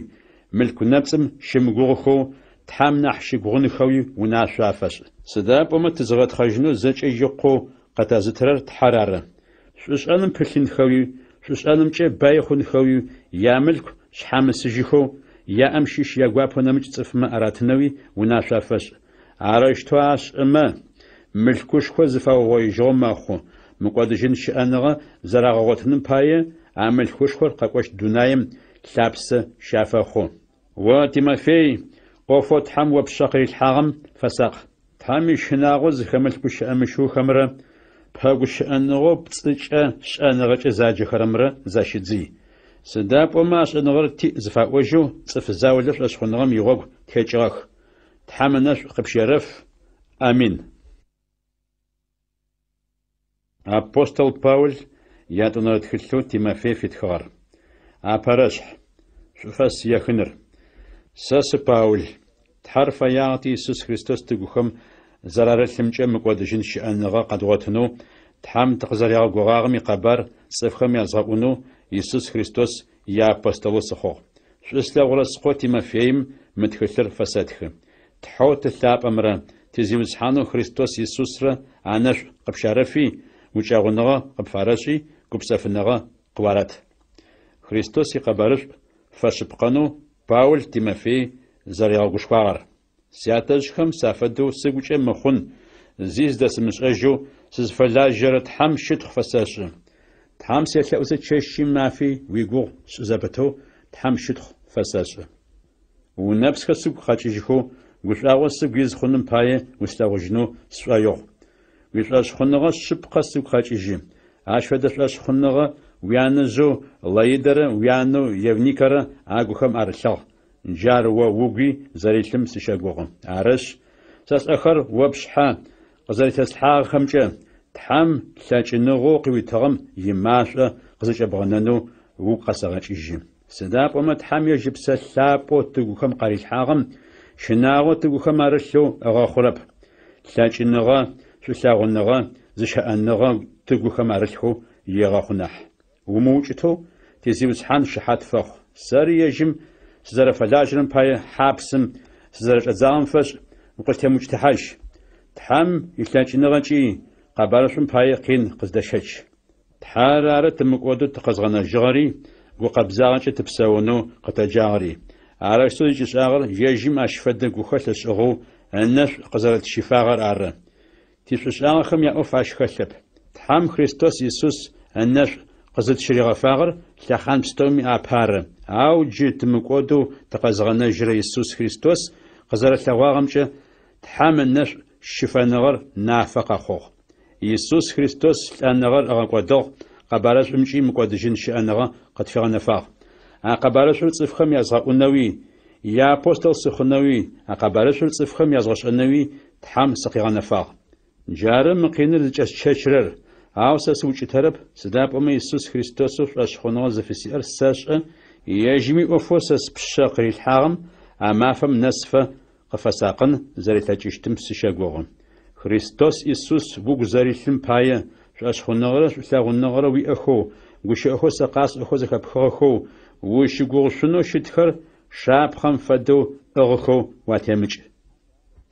мылъку нэпцӏым щымыгугъыхэу, Тхьэм нахь щыгугъынхэуи унашъо афэшӏ. Сыда пӏомэ тызыгъэтхъэжьынэу зэкӏэ икъоу къэтэзытырэр Тхьэр ары. Шӏушӏэным пылъынхэуи, шӏушӏэнымкӏэ баи хъунхэуи, ямылъку шъхьамысыжьыхэу, яӏэм щыщ ягуапэу нэмыкӏ цӏыфмэ аратынэуи унашъо афэшӏ. Арэущтэу ашӏэмэ, мылъкушхо зыфаугъоижьыгъэу мэхъу, мыкӏодыжьын щыӏэныгъэ зэрагъэгъотыным пае а мылъкушхор къэкӏощт дунаим лъапсэ щафэхъу. О, Тимофей, ӏофэу Тхьэм о пшъэ къырилъхьагъэм фэсакъ. Тхьэм ищынагъо зыхэмылъ гущыӏэ мыщыухэмрэ пэгущыӏэныгъэу пцӏыкӏэ шӏэныгъэкӏэ заджэхэрэмрэ защыдзый. Сыда пӏомэ а шӏэныгъэр тиӏ зыфаӏожьэу цӏыф заулэ шӏошъхъуныгъэм игъогу текӏыгъэх. Тхьэм ынэшӏу къыпщерэф. Амин. Апостол Паул ятӏонэрэ тхылъэу Тимофей фитхыгъэр. Апэрэшъхь. Шӏуфэс ехыныр. Сэ сы Паул. Тхьэр фэягъэти Исус Христос тыгухэм зэрарылъымкӏэ мыкӏодыжьын щыӏэныгъэ къэдгъотынэу, Тхьэм тыкъызэригъэгугъагъэм икъэбар цӏыфхэм язгъэӏунэу Исус Христос иапостолэу сыхъугъ. Шӏу слъэгъурэ скъо Тимофеим мы тхылъыр фэсэтхы. Тхьэу Ты лъапӏэмрэ ти Зиусхьанэу Христос Исусрэ анэшӏу къыпщарэфи, гукӏэгъуныгъэ къыпфарэшӏи, гупсэфыныгъэ къыуарэт. Христос икъэбарышӏу фэшъыпкъэнэу Паул Тимофей зэригъэгушхуагъэр. Сятэжъхэм сафэдэу сыгукӏэ мыхъун зи зыдэсымышӏэжьэу сызфэлажьэрэ Тхьэм щытхъу фэсэшӏы. Тхьэм селъэӏузэ чэщи мафи уигугъу сшӏы зэпытэу Тхьэм щытхъу фэсэшӏы. Унэпсхэр сыгу къэкӏыжьхэу, гушӏуагъо сыгу из хъуным пае услъэгъужьынэу сшӏоигъу. Уишӏошъхъуныгъэ шъыпкъэ сыгу къэкӏыжьы. Ащ фэдэ шӏошъхъуныгъэ уянэжъэу Лоидэрэ уянэу Евникэрэ агухэм арылъыгъ, джар о угуи зэрилъым сыщэгугъы. Арышъ, сэ сӏэхэр о пшъхьэ къызэрэтеслъхьагъэхэмкӏэ, Тхьэм лъэкӏыныгъэу къыуитыгъэм имашӏо къызэкӏэбгъэнэнэу угу къэсэгъэкӏыжьы. Сыда пӏомэ Тхьэм ежь Ыпсэ Лъапӏэу тыгухэм къарилъхьагъэм щынагъо тыгухэм арылъэу ыгъэхъурэп, лъэкӏыныгъэ, шӏулъэгъуныгъэ, зыщэӏэныгъэ тыгухэм арылъхэу егъэхъу нахь. Умыукӏытэу ти Зиусхьан шыхьат фэхъу. Сэри ежьым сызэрэфэлажьэрэм пае хьапсым сызэрэчӏэдзагъэм фэшӏ укъыстемыукӏытыхьажь. Тхьэм илъэкӏыныгъэкӏи къэбарышӏум пае къин къыздэщэч. Тхьэр ары тымыкӏодэу тыкъэзгъэнэжьыгъэри, гукъэбзагъэкӏэ тыпсэунэу къытэджагъэри. Арэущтэу зыкӏишӏагъэр ежьым ащ фэдэ гухэлъ ышӏыгъэу ынэшӏу къызэрэтщифагъэр ары. Тишӏушӏагъэхэм яӏоф ащ хэлъэп. Тхьэм Христос Исус ынэшӏу къызытщыригъэфагъэр лъэхъан пстэуми апэ ары, ау джы тымыкӏодэу тыкъэзыгъэнэжьырэ Исус Христос къызэрэлъэгъуагъэмкӏэ Тхьэм ынэшӏу щыфэныгъэр нафэ къэхъугъ. Исус Христос лӏэныгъэр ыгъэкӏодыгъ, къэбарышӏумкӏи мыкӏодыжьын щыӏэныгъэ къытфигъэнэфагъ. А къэбарышӏур цӏыфхэм язгъэӏунэуи, иапостол сыхъунэуи, а къэбарышӏур цӏыфхэм язгъэшӏэнэуи Тхьэм сыкъигъэнэфагъ. Джары мы къиныр зыкӏэсщэчырэр, ау сэ сыукӏытэрэп, сыда пӏомэ Исус Христосэу шӏошъхъуныгъэ зыфысиӏэр сэшӏэ, ежьыми ӏофэу сэ спшъэ къырилъхьагъэм а мафэм нэсыфэ къыфэсакъын зэрилъэкӏыщтым сыщэгугъы. Христос Исус угу зэрилъым пае, шӏошъхъуныгъэрэ шӏулъэгъуныгъэрэ уиӏэхэу, гущыӏэхэу сэ къасӏохэу зэхэпхыгъэхэу, ущыгугъышъунэу щытхэр шапхъэм фэдэу пӏыгъыхэу уатемыкӏ.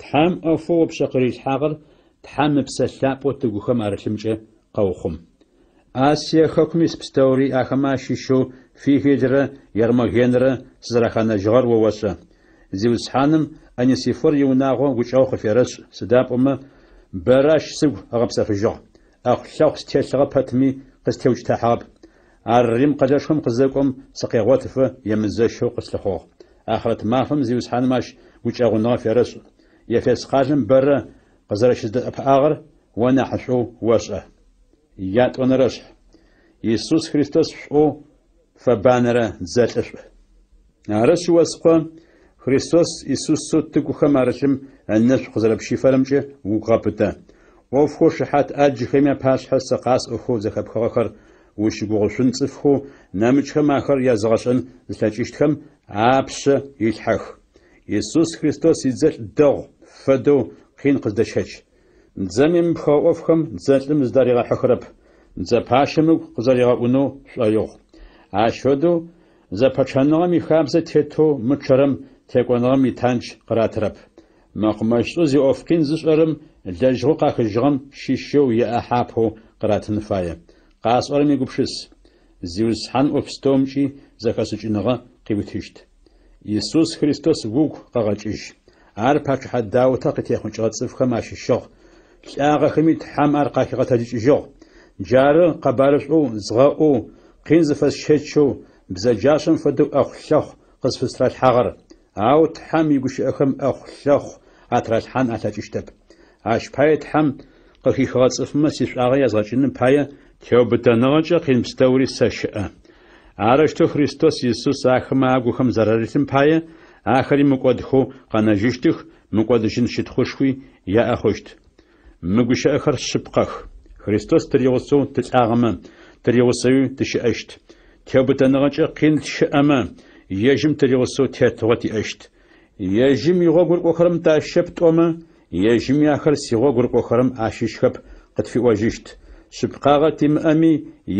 Тхьэм ӏофэу о пшъэ къырилъхьагъэр Тхьэм Ыпсэ Лъапӏэу тыгухэм арылъымкӏэ къэухъум. Асие хэкум ис пстэури ахэмэ ащыщэу Фигелрэ Гермогенрэ сызэраханэжьыгъэр о ошӏэ. Зиусхьаным Онесифор иунагъо гукӏэгъу къыферэшӏ, сыда пӏомэ бэрэ ащ сыгу ыгъэпсэфыжьыгъ, ӏэхъу-лъэхъу стелъыгъэ пэтми къыстеукӏытыхьагъэп. Ар Рим къэлэшхом къызэкӏом сыкъегъотыфэ емызэщэу къыслъыхъугъ. Ахърэт мафэм Зиусхьаным ащ гукӏэгъуныгъэ ферэшӏ. Ефес къалэм бэрэ къызэрэщыздэӏэпыӏагъэр о нахьышӏоу ошӏэ. Ятӏонэрэшъхь. Исус Христос шӏоу фэбанэрэ дзэлӏышӏу. Арышъ, о скъо, Христос Исусэу тыгухэм арылъым ынэшӏу къызэрэпщифэрэмкӏэ угу гъэпытэ. ӏофхэу шыхьат ӏаджхэми апашъхьэ сэ къасӏохэу зэхэпхыгъэхэр ущыгугъышъун цӏыфхэу нэмыкӏхэм ахэр языгъэшӏэн зылъэкӏыщтхэм апшъэ илъхьэх. Исус Христос идзэлӏ дэгъу фэдэу къин къыздэщэч. Дзэм емыпхыгъэ ӏофхэм дзэлӏым зыдаригъэхьыхырэп, дзэ пащэм ыгу къызэригъэӏунэу шӏоигъу. Ащ фэдэу зэпэчъэныгъэм ихабзэ тетэу мычъэрэм текӏоныгъэм итандж къыратырэп. Мэкъумэщышӏэу зиӏоф къин зышӏэрэм лэжьыгъэу къахыжьыгъэм щыщэу иӏахьэ апэу къыратын фае. Къасӏорэм егупшыс. Зиусхьан ӏоф пстэумкӏи зэхэшӏыкӏыныгъэ къыуитыщт. Исус Христос угу къэгъэкӏыжь. Ар пачъыхьэ Даутэ къытехъукӏыгъэ цӏыфхэм ащыщыгъ, лӏагъэхэми Тхьэм ар къахигъэтэджыкӏыжьыгъ. Джары къэбарышӏоу згъэӏоу, къин зыфэсщэчэу, бзэджашӏэм фэдэу ӏэхъу-лъэхъу къызфыстралъхьагъэр. Ау Тхьэм игущыӏэхэм ӏэхъу-лъэхъу атралъхьан алъэкӏыщтэп. Ащ пае Тхьэм къыхихыгъэ цӏыфмэ сишӏуагъэ язгъэкӏыным пае теубытэныгъэкӏэ къин пстэури сэщыӏэ. Арэущтэу Христос Исус ахэмэ агухэм зэрарылъым пае, ахэри мыкӏодхэу къэнэжьыщтых, мыкӏодыжьын щытхъушхуи яӏэ хъущт. Мы гущыӏэхэр шъыпкъэх. Христос тыригъусэу тылӏагъэмэ, тыригъусэуи тыщыӏэщт. Теубытэныгъэкӏэ къин тщыӏэмэ, ежьым тыригъусэу тетыгъо тиӏэщт. Ежьым игъогу рыкӏохэрэм тащыщэп тӏомэ, ежьыми ахэр сигъогу рыкӏохэрэм ащыщхэп къытфиӏожьыщт. Шъыпкъагъэ тимыӏэми,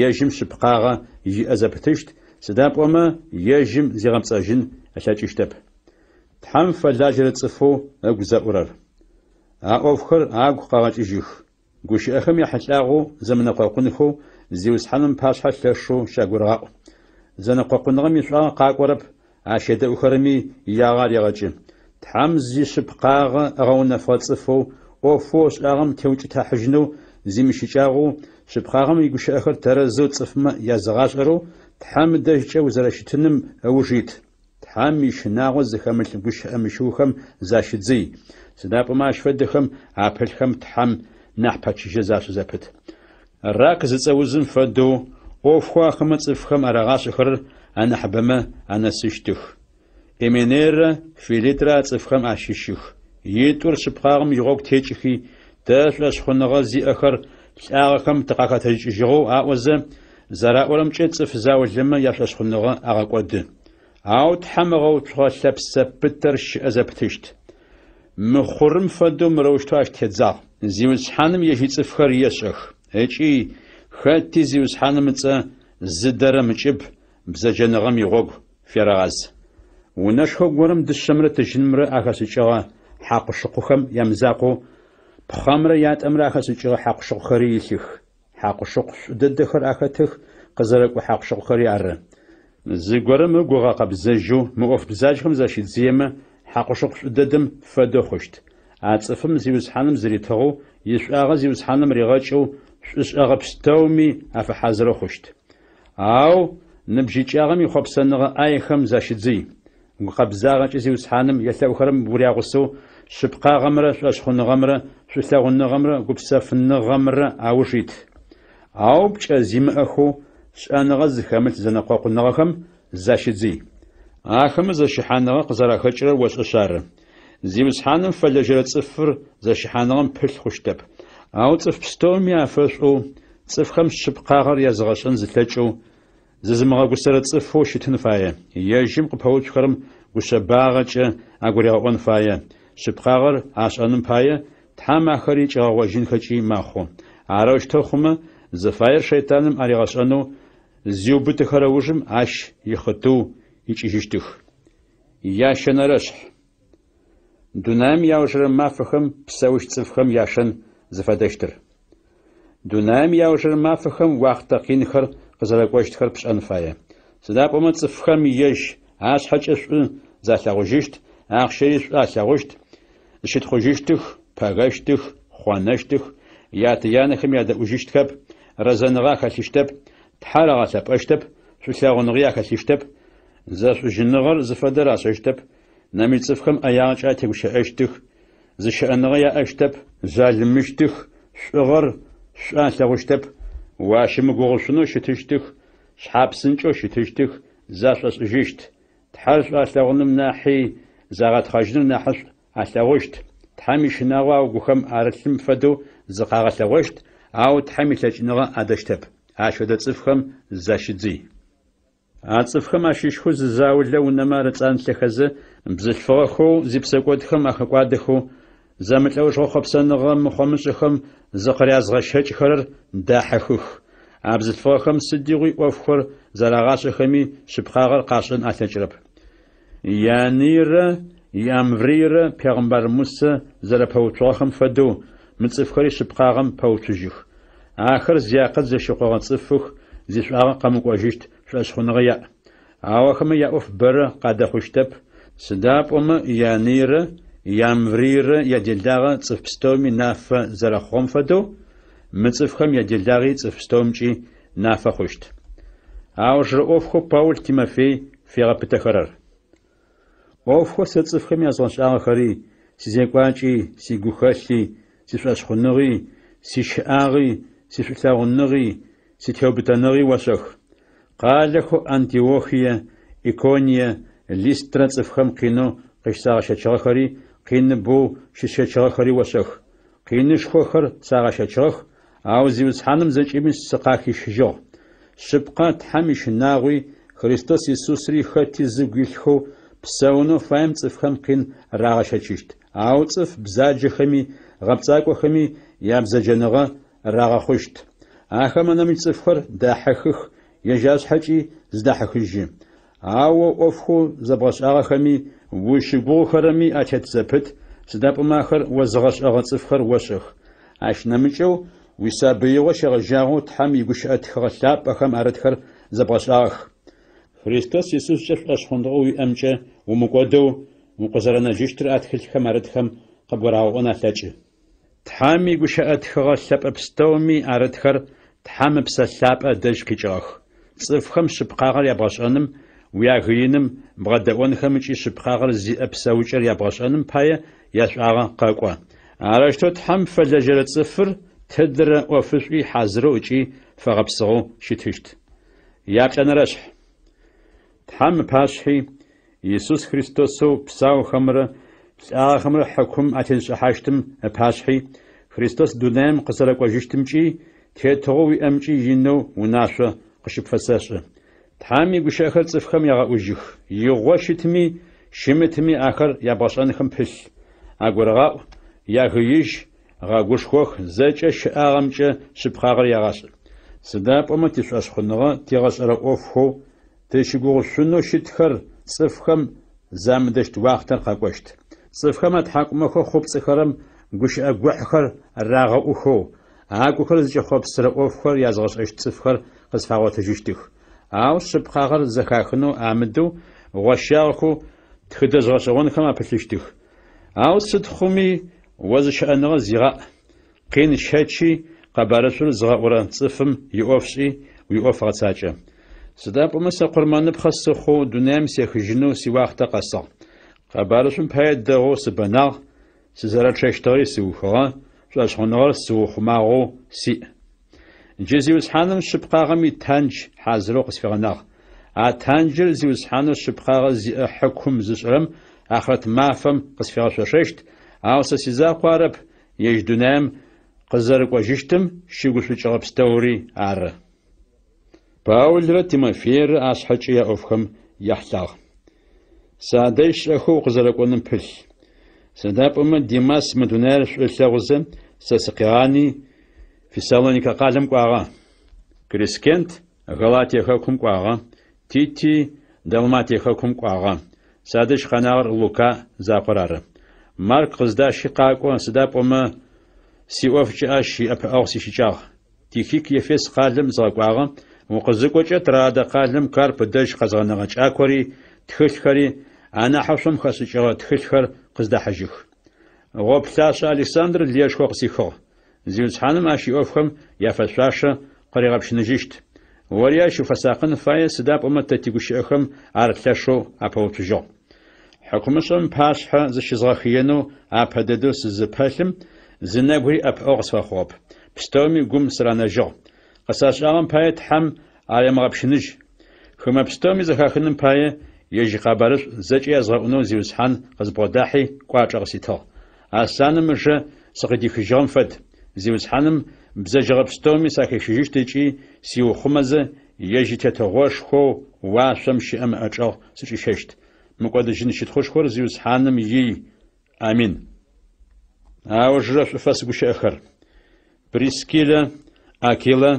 ежьым шъыпкъагъэ иӏэ зэпытыщт, сыда пӏомэ ежьым зигъэпцӏэжьын ылъэкӏыщтэп. Тхьэм фэлажьэрэ цӏыфэу ыгу зэӏурэр. А ӏофхэр агу къэгъэкӏыжьых. Гущыӏэхэм яхьылӏагъэу зэмынэкъокъунхэу Зиусхьаным ыпашъхьэ лъэшэу щагурыгъаӏу. Зэнэкъокъуныгъэм ишӏуагъэ къакӏорэп, ащ едэӏухэрэми иягъэ арегъэкӏы. Тхьэм зишъыпкъагъэ ыгъэунэфыгъэ цӏыфэу, ӏофэу ышӏагъэм теукӏытахьыжьынэу зимыщыкӏагъэу, шъыпкъагъэм игущыӏэхэр тэрэзэу цӏыфмэ языгъашӏэрэу, Тхьэм ыдэжькӏэ узэрэщытыным ыуж ит. Тхьэм ищынагъо зыхэмылъ гущыӏэ мыщыухэм защыдзый, сыда пӏомэ ащ фэдэхэм апылъхэм Тхьэм нахь пэчыжьэ зашӏы зэпыт. Рак зыцӏэ узым фэдэу, ӏофхэу ахэмэ цӏыфхэм арагъашӏэхэрэр анахьыбэмэ анэсыщтых. Именейрэ Филитрэ а цӏыфхэм ащыщых. Итӏур шъыпкъагъэм игъогу текӏыхи, тэ шӏошъхъуныгъэ зиӏэхэр лӏагъэхэм тыкъахэтэджыкӏыжьыгъэу аӏозэ, зэраӏорэмкӏэ цӏыф заулэмэ яшӏошъхъуныгъэ агъэкӏоды. Ау Тхьэм ыгъэуцугъэ лъэпсэ пытэр щыӏэ зэпытыщт. Мыхъурым фэдэу мырэущтэу ащ тедзагъ. Зиусхьаным ежь ицӏыфхэр ешӏэх, ыкӏи хэти Зиусхьаным ыцӏэ зыдэрэм ыкӏыб бзэджэныгъэм игъогу ферэгъаз. Унэшхо горэм дышъэмрэ тыжьынымрэ ахэшӏыкӏыгъэ хьакъу-шыкъухэм ямызакъоу, пхъэмрэ ятӏэмрэ ахэшӏыкӏыгъэ хьакъу-шыкъухэри илъых. Хьакъу-шыкъу шӏу дэдэхэр ахэтых, къызэрыкӏо хьакъу-шыкъухэри ары. Зыгорэм ыгу ыгъэкъэбзэжьэу мы ӏоф бзаджэхэм защидзыемэ, хьакъу-шыкъу шӏу дэдэм фэдэу хъущт. А цӏыфым Зиусхьаным зыритыгъэу, ишӏуагъэ Зиусхьаным ригъэкӏэу, шӏушӏэгъэ пстэуми афэхьазырэу хъущт. Ау ныбжьыкӏагъэм ихъопсэныгъэ ӏаехэм защыдзый. Гукъэбзагъэкӏэ Зиусхьаным елъэӏухэрэм урягъусэу шъыпкъагъэмрэ шӏошъхъуныгъэмрэ шӏулъэгъуныгъэмрэ гупсэфыныгъэмрэ ауж ит. Ау пкӏэ зимыӏэхэу шӏэныгъэ зыхэмылъ зэнэкъокъуныгъэхэм защыдзый. Ахэмэ зэщыхьаныгъэ къызэрахэкӏырэр ошӏэшъ ары. Зиусхьаным фэлэжьэрэ цӏыфыр зэщыхьаныгъэм пылъ хъущтэп. Ау цӏыф пстэуми афэшӏоу, цӏыфхэм шъыпкъагъэр языгъэшӏэн зылъэкӏэу, зызымыгъэгусэрэ цӏыфэу щытын фае. Ежьым къыпэуцухэрэм гушъэбагъэкӏэ агуригъэӏон фае, шъыпкъагъэр ашӏэным пае, Тхьэм ахэри кӏигъэгъожьынхэкӏи мэхъу. Арэущтэу хъумэ, зыфаер шэйтаным аригъэшӏэнэу зиубытыхэрэ ужым ащ ихъытыу икӏыжьыщтых. Ящэнэрэшъхь. Дунаим иаужырэ мафэхэм псэущт цӏыфхэм яшэн зыфэдэщтыр. Дунаим иаужырэ мафэхэм уахътэ къинхэр къызэрэкӏощтхэр пшӏэн фае. Сыда пӏомэ цӏыфхэм ежь ашъхьэкӏэ шӏу залъэгъужьыщт, ахъщэри шӏу алъэгъущт, зыщытхъужьыщтых, пэгэщтых, хъонэщтых, ятэ-янэхэм ядэӏужьыщтхэп, рэзэныгъэ ахэлъыщтэп, Тхьэр агъэлъэпӏэщтэп, шӏулъэгъуныгъи ахэлъыщтэп, зэшӏужьыныгъэр зыфэдэр ашӏэщтэп, нэмыкӏ цӏыфхэм ӏэягъэкӏэ атегущыӏэщтых, зыщыӏэныгъэ яӏэщтэп, жъалымыщтых, шӏугъэр шӏу алъэгъущтэп, уащымыгугъышъунэу щытыщтых, шъхьапсынкӏэу щытыщтых, зашӏошӏыжьыщт, Тхьэр шӏу алъэгъуным нахьи загъэтхъэжьыныр нахьышӏу алъэгъущт, Тхьэм ищынагъо агухэм арылъым фэдэу зыкъагъэлъэгъощт, ау Тхьэм илъэкӏыныгъэ адэщтэп. Ащ фэдэ цӏыфхэм защыдзый. А цӏыфхэм ащыщхэу зы заулэ унэмэ арыцӏанлъэхэзэ, бзылъфыгъэхэу зипсэкӏодхэм ахэкӏуадэхэу, зэмылӏэужыгъо хъопсэныгъэ мыхъомышӏэхэм зыкъырязгъэщэкӏхэрэр дахьыхых. А бзылъфыгъэхэм сыдигъуи ӏофхэр зэрагъашӏэхэми, шъыпкъагъэр къашӏэн алъэкӏырэп. Ианыйрэ Иамврыйрэ пегъымбар Мусэ зэрэпэуцугъэхэм фэдэу, мы цӏыфхэри шъыпкъагъэм пэуцужьых. Ахэр зиакъыл зэщыкъогъэ цӏыфых, зишӏуагъэ къэмыкӏожьыщт шӏошъхъуныгъэ яӏ. Ау ахэмэ яӏоф бэрэ къадэхъущтэп, сыда пӏомэ Ианыйрэ Иамврыйрэ яделагъэ цӏыф пстэуми нафэ зэрэхъугъэм фэдэу, мы цӏыфхэм яделагъи цӏыф пстэумкӏи нафэ хъущт. Аужырэ ӏофхэу Паул Тимофей фигъэпытэхэрэр. ӏофхэу сэ цӏыфхэм язгъэшӏагъэхэри, сизекӏуакӏи, сигухэлъи, сишӏошъхъуныгъи, сищыӏагъи, сишӏулъэгъуныгъи, ситеубытэныгъи ошӏэх. Къалэхэу Антиохие, Иконие, Листрэ цӏыфхэм къинэу къыщысагъэщэчыгъэхэри, къиныбэу щысщэчыгъэхэри ошӏэх. Къинышхохэр сагъэщэчыгъэх, ау Зиусхьаным зэкӏэми сыкъахищыжьыгъ. Шъыпкъэ, Тхьэм ищынагъуи, Христос Исусри хэти зыгу илъхэу псэунэу фаем цӏыфхэм къин рагъэщэчыщт. Ау цӏыф бзаджэхэми гъэпцӏакӏохэми ябзэджэныгъэ рагъэхъущт. Ахэмэ нэмыкӏ цӏыфхэр дахьыхых, ежь ашъхьэкӏи зыдахьыхыжьы. Ау о ӏофхэу зэбгъэшӏагъэхэми, узщыгугъыхэрэми атет зэпыт, сыда пӏомэ ахэр озыгъэшӏэгъэ цӏыфхэр ошӏэх. Ащ нэмыкӏэу, уисабыигъо щегъэжьагъэу Тхьэм игущыӏэ тхыгъэ лъапӏэхэм арытхэр зэбгъэшӏагъэх. Христос Исускӏэ шӏошъхъуныгъэу уиӏэмкӏэ умыкӏодэу укъызэрэнэжьыщтыр а тхылъхэм арытхэм къыбгурагъэӏон алъэкӏы. Тхьэм игущыӏэ тхыгъэ лъэпӏэ пстэуми арытхэр Тхьэм Ыпсэ Лъапӏэ ыдэжь къикӏыгъэх. Цӏыфхэм шъыпкъагъэр ябгъэшӏэным, уягыиным, бгъэдэӏонхэм ыкӏи шъыпкъагъэр зиӏэ псэукӏэр ябгъэшӏэным пае яшӏуагъэ къэкӏо. Арэущтэу Тхьэм фэлэжьэрэ цӏыфыр тыдрэ ӏофышӏуи хьазырэу ыкӏи фэгъэпсыгъэу щытыщт. Яплӏэнэрэшъхь. Тхьэм ыпашъхьи, Исус Христосэу псаухэмрэ лӏагъэхэмрэ хьыкум атезышӏыхьащтым ыпашъхьи, Христос дунаим къызэрэкӏожьыщтымкӏи, тетыгъоу уиӏэмкӏи инэу унашъо къыщыпфэсэшӏы. Тхьэм игущыӏэхэр цӏыфхэм ягъэӏужьых, игъо щытми, щымытми ахэр ябгъэшӏэнхэм пылъ. Агурыгъаӏу, ягыижь, гъэгушхох, зэкӏэ щыӏагъэмкӏэ шъыпкъагъэр ягъашӏ. Сыда пӏомэ тишӏошъхъуныгъэ тигъэшӏэрэ ӏофхэу тызщыгугъышъунэу щытхэр цӏыфхэм замыдэщт уахътэр къэкӏощт. Цӏыфхэм атхьакӏумэхэу хъупцӏыхэрэм гущыӏэ гохьхэр рагъэӏухэу, агухэр зыкӏэхъопсырэ ӏофхэр язгъэшӏэщт цӏыфхэр къызфагъотыжьыщтых. Ау шъыпкъагъэр зэхахынэу амыдэу, гъощагъэхэу тхыдэжъ гъэшӏэгъонхэм апылъыщтых. Ау сыд хъуми, о зыщыӏэныгъэ зигъаӏ, къин щэчи, къэбарышӏур зыгъэӏурэ цӏыфым иӏоф шӏи, уиӏоф гъэцакӏэ. Сыда пӏомэ сэ къурмэныпхъэ сыхъоу дунаим сехыжьынэу сиуахътэ къэсыгъ. Къэбарышӏум пае дэгъоу сыбэнагъ, сызэрэчъэщтыгъэри сыухыгъэ, шӏошъхъуныгъэр сыухъумагъэу сиӏ. Джы Зиусхьаным шъыпкъагъэм итандж хьазырэу къысфигъэнагъ. А танджыр Зиусхьанэу шъыпкъагъэ зиӏэ хьыкум зышӏырэм ахърэт мафэм къысфигъэшъошэщт, ау сэ сизакъоу арэп, ежь дунаим къызэрыкӏожьыщтым щыгушӏукӏыгъэ пстэури ары. Паулрэ Тимофейрэ ашъхьэкӏэ яӏофхэм яхьылӏагъ. Садэжь шӏэхэу укъызэрэкӏоным пылъ. Сыда пӏомэ Димас мы дунаир шӏу ылъэгъузэ, сэ сыкъигъани, Фессалоникэ къалэм кӏуагъэ. Крискент Галатие хэкум кӏуагъэ, Тити Далматие хэкум кӏуагъэ. Садэжь къэнагъэр Лука закъор ары. Марк къыздащи къакӏо, сыда пӏомэ сиӏофкӏэ ащ иӏэпыӏэгъу сищыкӏагъ. Тихик Ефес къалэм згъэкӏуагъэ, укъызыкӏокӏэ Троадэ къалэм Карп ыдэжь къэзгъэнэгъэ кӏакори, тхылъхэри, анахьэу шъом хэшӏыкӏыгъэ тхылъхэр къыздахьыжьых. Гъоплъашӏэ Александр лыешхо къысихыгъ. Зиусхьаным ащ иӏофхэм яфэшъуашэ къыригъэпщыныжьыщт. Ори ащ уфэсакъын фае, сыда пӏомэ тэ тигущыӏэхэм ар лъэшэу апэуцужьыгъ. Хьыкумышӏэм ыпашъхьэ зыщызгъэхыенэу апэ дэдэу сызыпэлъым, зы нэбгыри ӏэпыӏэгъу къысфэхъугъэп. Пстэуми гум сыранэжьыгъ. Къысашӏагъэм пае Тхьэм аремыгъэпщыныжь. Хымэ пстэуми зэхахыным пае, ежь икъэбарышӏу зэкӏэ язгъэӏунэу Зиусхьан къызбгъодахьи кӏуачӏэ къыситыгъ. Аслъаным ыжэ сыкъыдихыжьыгъэм фэд. Зиусхьаным бзэджэгъэ пстэуми сахищыжьыщт ыкӏи сиухъумэзэ, ежь и Тетыгъошхоу уашъом щыӏэм ыӏэчӏэгъ сычӏищэщт. Мыкӏодыжьын щытхъушхор Зиусхьаным ий. Амин. Аужырэ шӏуфэс гущыӏэхэр. Прискиллэ, Акилэ,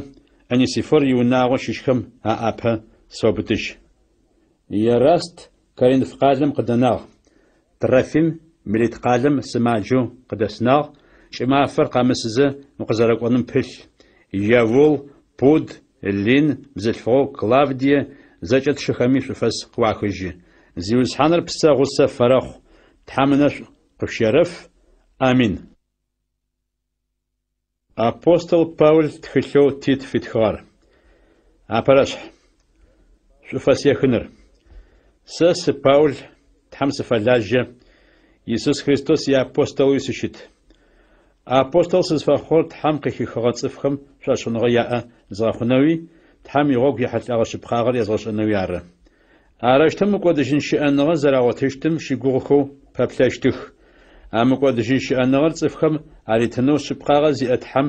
Онесифор иунагъо щыщхэм аӏапэ сфэубытыжь. Ераст Коринф къалэм къыдэнагъ, Трофим Милит къалэм сымаджэу къыдэсынагъ, кӏымафэр къэмысызэ укъызэрэкӏоным пылъ, Евул, Пуд, Лин, бзылъфыгъэу Клавдие, зэкӏэ тшыхэми шӏуфэс къыуахыжьы. Зиусхьаныр псэ гъусэ фэрэхъу, Тхьэм ынэшӏу къышъущерэф. Амин. Апостол Паул тхылъэу Тит фитхыгъэр. Апэрэшъхь. Шӏуфэс ехыныр. Сэ сы Паул, Тхьэм сыфэлажьэ, Исус Христос иапостолэуи сыщыт. Апостол сызфэхъугъэр Тхьэм къыхихыгъэ цӏыфхэм шӏошъхъуныгъэ яӏэ згъэхъунэуи, Тхьэм игъогу ехьылӏэгъэ шъыпкъагъэр язгъэшӏэнэуи ары. Арэущтэу мыкӏодыжьын щыӏэныгъэ зэрагъотыщтым щыгугъыхэу пэплъэщтых. А мыкӏодыжьын щыӏэныгъэр цӏыфхэм аритынэу шъыпкъагъэ зиӏэ Тхьэм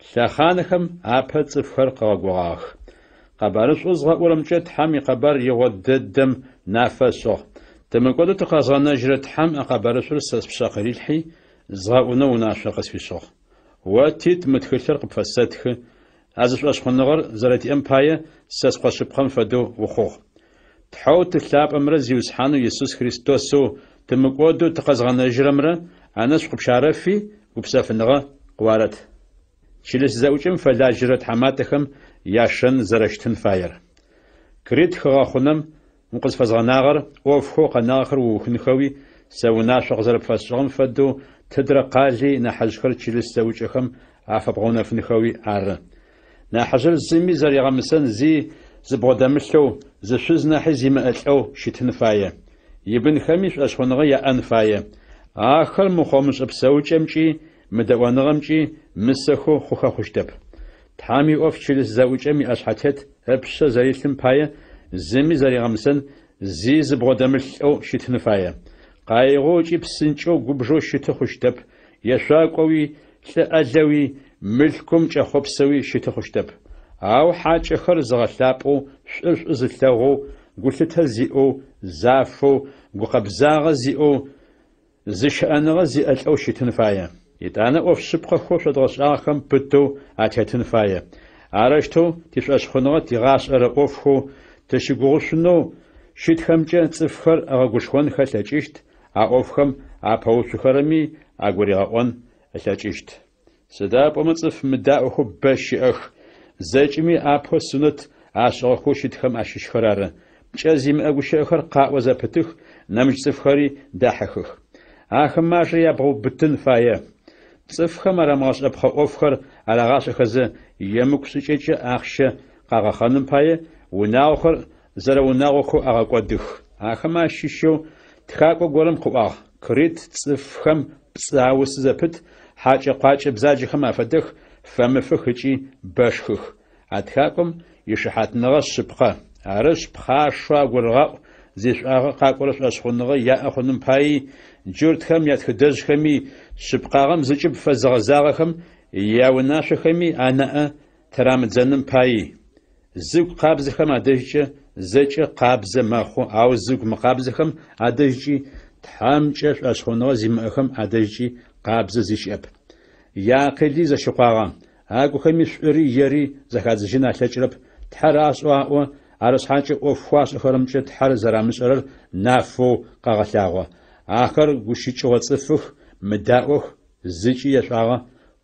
лъэхъанхэм апэ цӏыфхэр къыгъэгугъагъэх. Къэбарышӏоу згъэӏурэмкӏэ Тхьэм икъэбар игъо дэдэм нафэ ышӏыгъ. Тымыкӏодэу тыкъэзгъэнэжьырэ Тхьэм а къэбарышӏур сэ спшъэ къырилъхьи, згъэӏунэу унашъо къысфишӏыгъ. О, Тит, мы тхылъыр къыпфэсэтхы, а зы шӏошъхъуныгъэр зэрэтиӏэм пае сэ скъо шъыпкъэм фэдэу ухъугъ. Тхьэу Ты лъапӏэмрэ Зиусхьанэу Исус Христосэу тымыкӏодэу тыкъэзгъэнэжьырэмрэ анэшӏу къыпщарэфи, гупсэфыныгъэ къыуарэт. Чылыс зэӏукӏэм фэлажьэрэ тхьаматэхэм яшэн зэрэщытын фаер. Крит хыгъэхъунэм укъызфэзгъэнагъэр ӏофхэу къэнагъэхэр уухынхэуи, сэ унашъо къызэрэпфэсшӏыгъэм фэдэу тыдрэ къали нахьыжъхэр чылыс зэӏукӏэхэм афэбгъэунэфынхэуи ары. Нахьыжъыр зыми зэригъэмысэн зи зыбгъодэмылъэу, зы шъуз нахьи зимыӏэ лӏэу щытын фае. Ибынхэми шӏошъхъуныгъэ яӏэн фае. Ахэр мыхъомышӏэ псэукӏэмкӏи мыдэӏоныгъэмкӏи мысэхэу хъухэ хъущтэп. Тхьэм иӏоф чылыс зэӏукӏэм иӏэшъхьэтет ыпшъэ зэрилъым пае зыми зэригъэмысэн зи зыбгъодэмылъ лӏэу щытын фае. Къаигъэу ыкӏи псынкӏэу губжэу щыты хъущтэп, ешъуакӏоуи, лӏы ӏэлэуи, мылъкум кӏэхъопсэуи щыты хъущтэп. Ау хьакӏэхэр зыгъэлъапӏэу, шӏур шӏу зылъэгъоу, гулъытэ зиӏэу, зафэу, гукъэбзагъэ зиӏэу, зыщыӏэныгъэ зиӏэ лӏэу щытын фае. Етӏанэ ӏоф шъыпкъэхэу шъодгъэшӏагъэхэм пытэу атетын фае. Арэущтэу тишӏошъхъуныгъэ тигъашӏэрэ ӏофхэу тыщыгугъышъунэу щытхэмкӏэ цӏыфхэр ыгъэгушхонхэ ылъэкӏыщт, а ӏофхэм апэуцухэрэми агуригъэӏон ылъэкӏыщт. Сыда пӏомэ цӏыф мыдаӏохэу бэ щыӏэх, зэкӏэми апэу сунэт ашӏыгъэхэу щытхэм ащыщхэр ары. Пкӏэ зимыӏэ гущыӏэхэр къаӏо зэпытых, нэмыкӏ цӏыфхэри дахьыхых. Ахэмэ ажэ ябгъэубытын фае. Цӏыфхэм арамыгъэшӏэпхъэ ӏофхэр арагъашӏэхэзэ, емыкӏу шӏыкӏэкӏэ ахъщэ къагъэхъэным пае, унагъохэр зэрэунагъохэу агъэкӏодых. Ахэмэ ащыщэу тхакӏо горэм къыӏуагъ: Крит цӏыфхэм пцӏы аусы зэпыт, хьакӏэ-къуакӏэ бзаджэхэм афэдэх, фэмыфых ыкӏи бэшхых. А тхакӏом ишыхьатныгъэ шъыпкъэ. Арышъ, пхъашэу агурыгъаӏу зишӏуагъэ къакӏорэ шӏошъхъуныгъэ яӏэ хъуным паий, джуртхэм ятхыдэжъхэми, шъыпкъагъэм зыкӏыб фэзыгъэзагъэхэм яунашъохэми анаӏэ тырамыдзэным паий. Зыгу къабзэхэм адэжькӏэ зэкӏэ къабзэ мэхъу, ау зыгу мыкъабзэхэм адэжькӏи, Тхьэмкӏэ шӏошъхъуныгъэ зимыӏэхэм адэжькӏи къабзэ зи щыӏэп. Яакъыли зэщыкъуагъэ, агухэми шӏури ери зэхадзыжьын алъэкӏырэп, Тхьэр ашӏэу аӏо, арышъхьакӏэ ӏофхэу ашӏэхэрэмкӏэ Тхьэр зэрамышӏэрэр нафэу къагъэлъагъо. Ахэр гущыкӏыгъо цӏыфых, мыдаӏох, зыкӏи яшӏуагъэ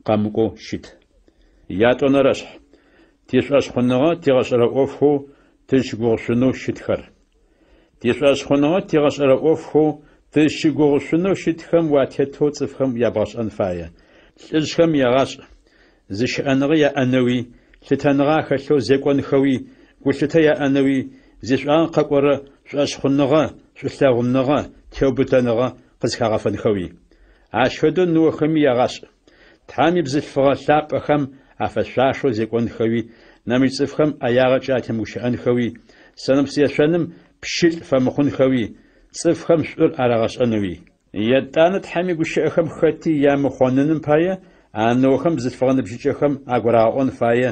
къэмыкӏоу щыт. Ятӏонэрэшъхь. Тишӏошъхъуныгъэ тигъэшӏэрэ ӏофхэу тызщыгугъышъунэу щытхэр. Тишӏошъхъуныгъэ тигъэшӏэрэ ӏофхэу тызщыгугъышъунэу щытхэм уатетэу цӏыфхэм ябгъэшӏэн фае. Лӏыжъхэм ягъашӏ, зыщыӏэныгъэ яӏэнэуи, лъытэныгъэ ахэлъэу зекӏонхэуи, гулъытэ яӏэнэуи, зишӏуагъэ къэкӏорэ шӏошъхъуныгъэ, шӏулъэгъуныгъэ, теубытэныгъэ къызхагъэфэнхэуи. Ащ фэдэу ныохэми ягъашӏ. Тхьэм ибзылъфыгъэ лъапӏэхэм афэшъуашэу зекӏонхэуи, нэмыкӏ цӏыфхэм ӏэягъэкӏэ атемыгущыӏэнхэуи, сэнэпс ешъоным пщылӏ фэмыхъунхэуи, цӏыфхэм шӏур арагъэшӏэнэуи. Етӏанэ Тхьэм игущыӏэхэм хэти ямыхъоныным пае, а ныохэм бзылъфыгъэ ныбжьыкӏэхэм агурагъэӏон фае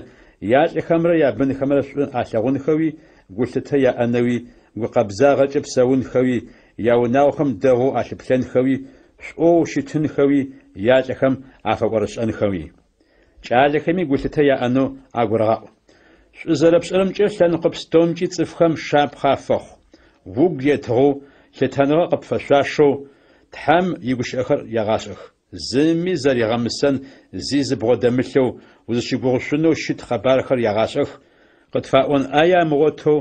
ялӏыхэмрэ ябынхэмрэ шӏу алъэгъунхэуи, гулъытэ яӏэнэуи, гукъэбзагъэкӏэ псэунхэуи, яунагъохэм дэгъоу алъыплъэнхэуи, шӏоу щытынхэуи, ялӏыхэм афэӏорышӏэнхэуи. Кӏалэхэми гулъытэ яӏэнэу агурыгъаӏу. Шӏу зэрэпшӏэрэмкӏэ лъэныкъо пстэумкӏи цӏыфхэм шапхъэ афэхъу. Угу етыгъэу, лъытэныгъэ къыпфэшъуашэу Тхьэм игущыӏэхэр ягъашӏэх. Зыми зэригъэмысэн зи зыбгъодэмылъэу, узыщыгугъышъунэу щыт къэбархэр ягъашӏэх, къытфаӏон ӏае амыгъотэу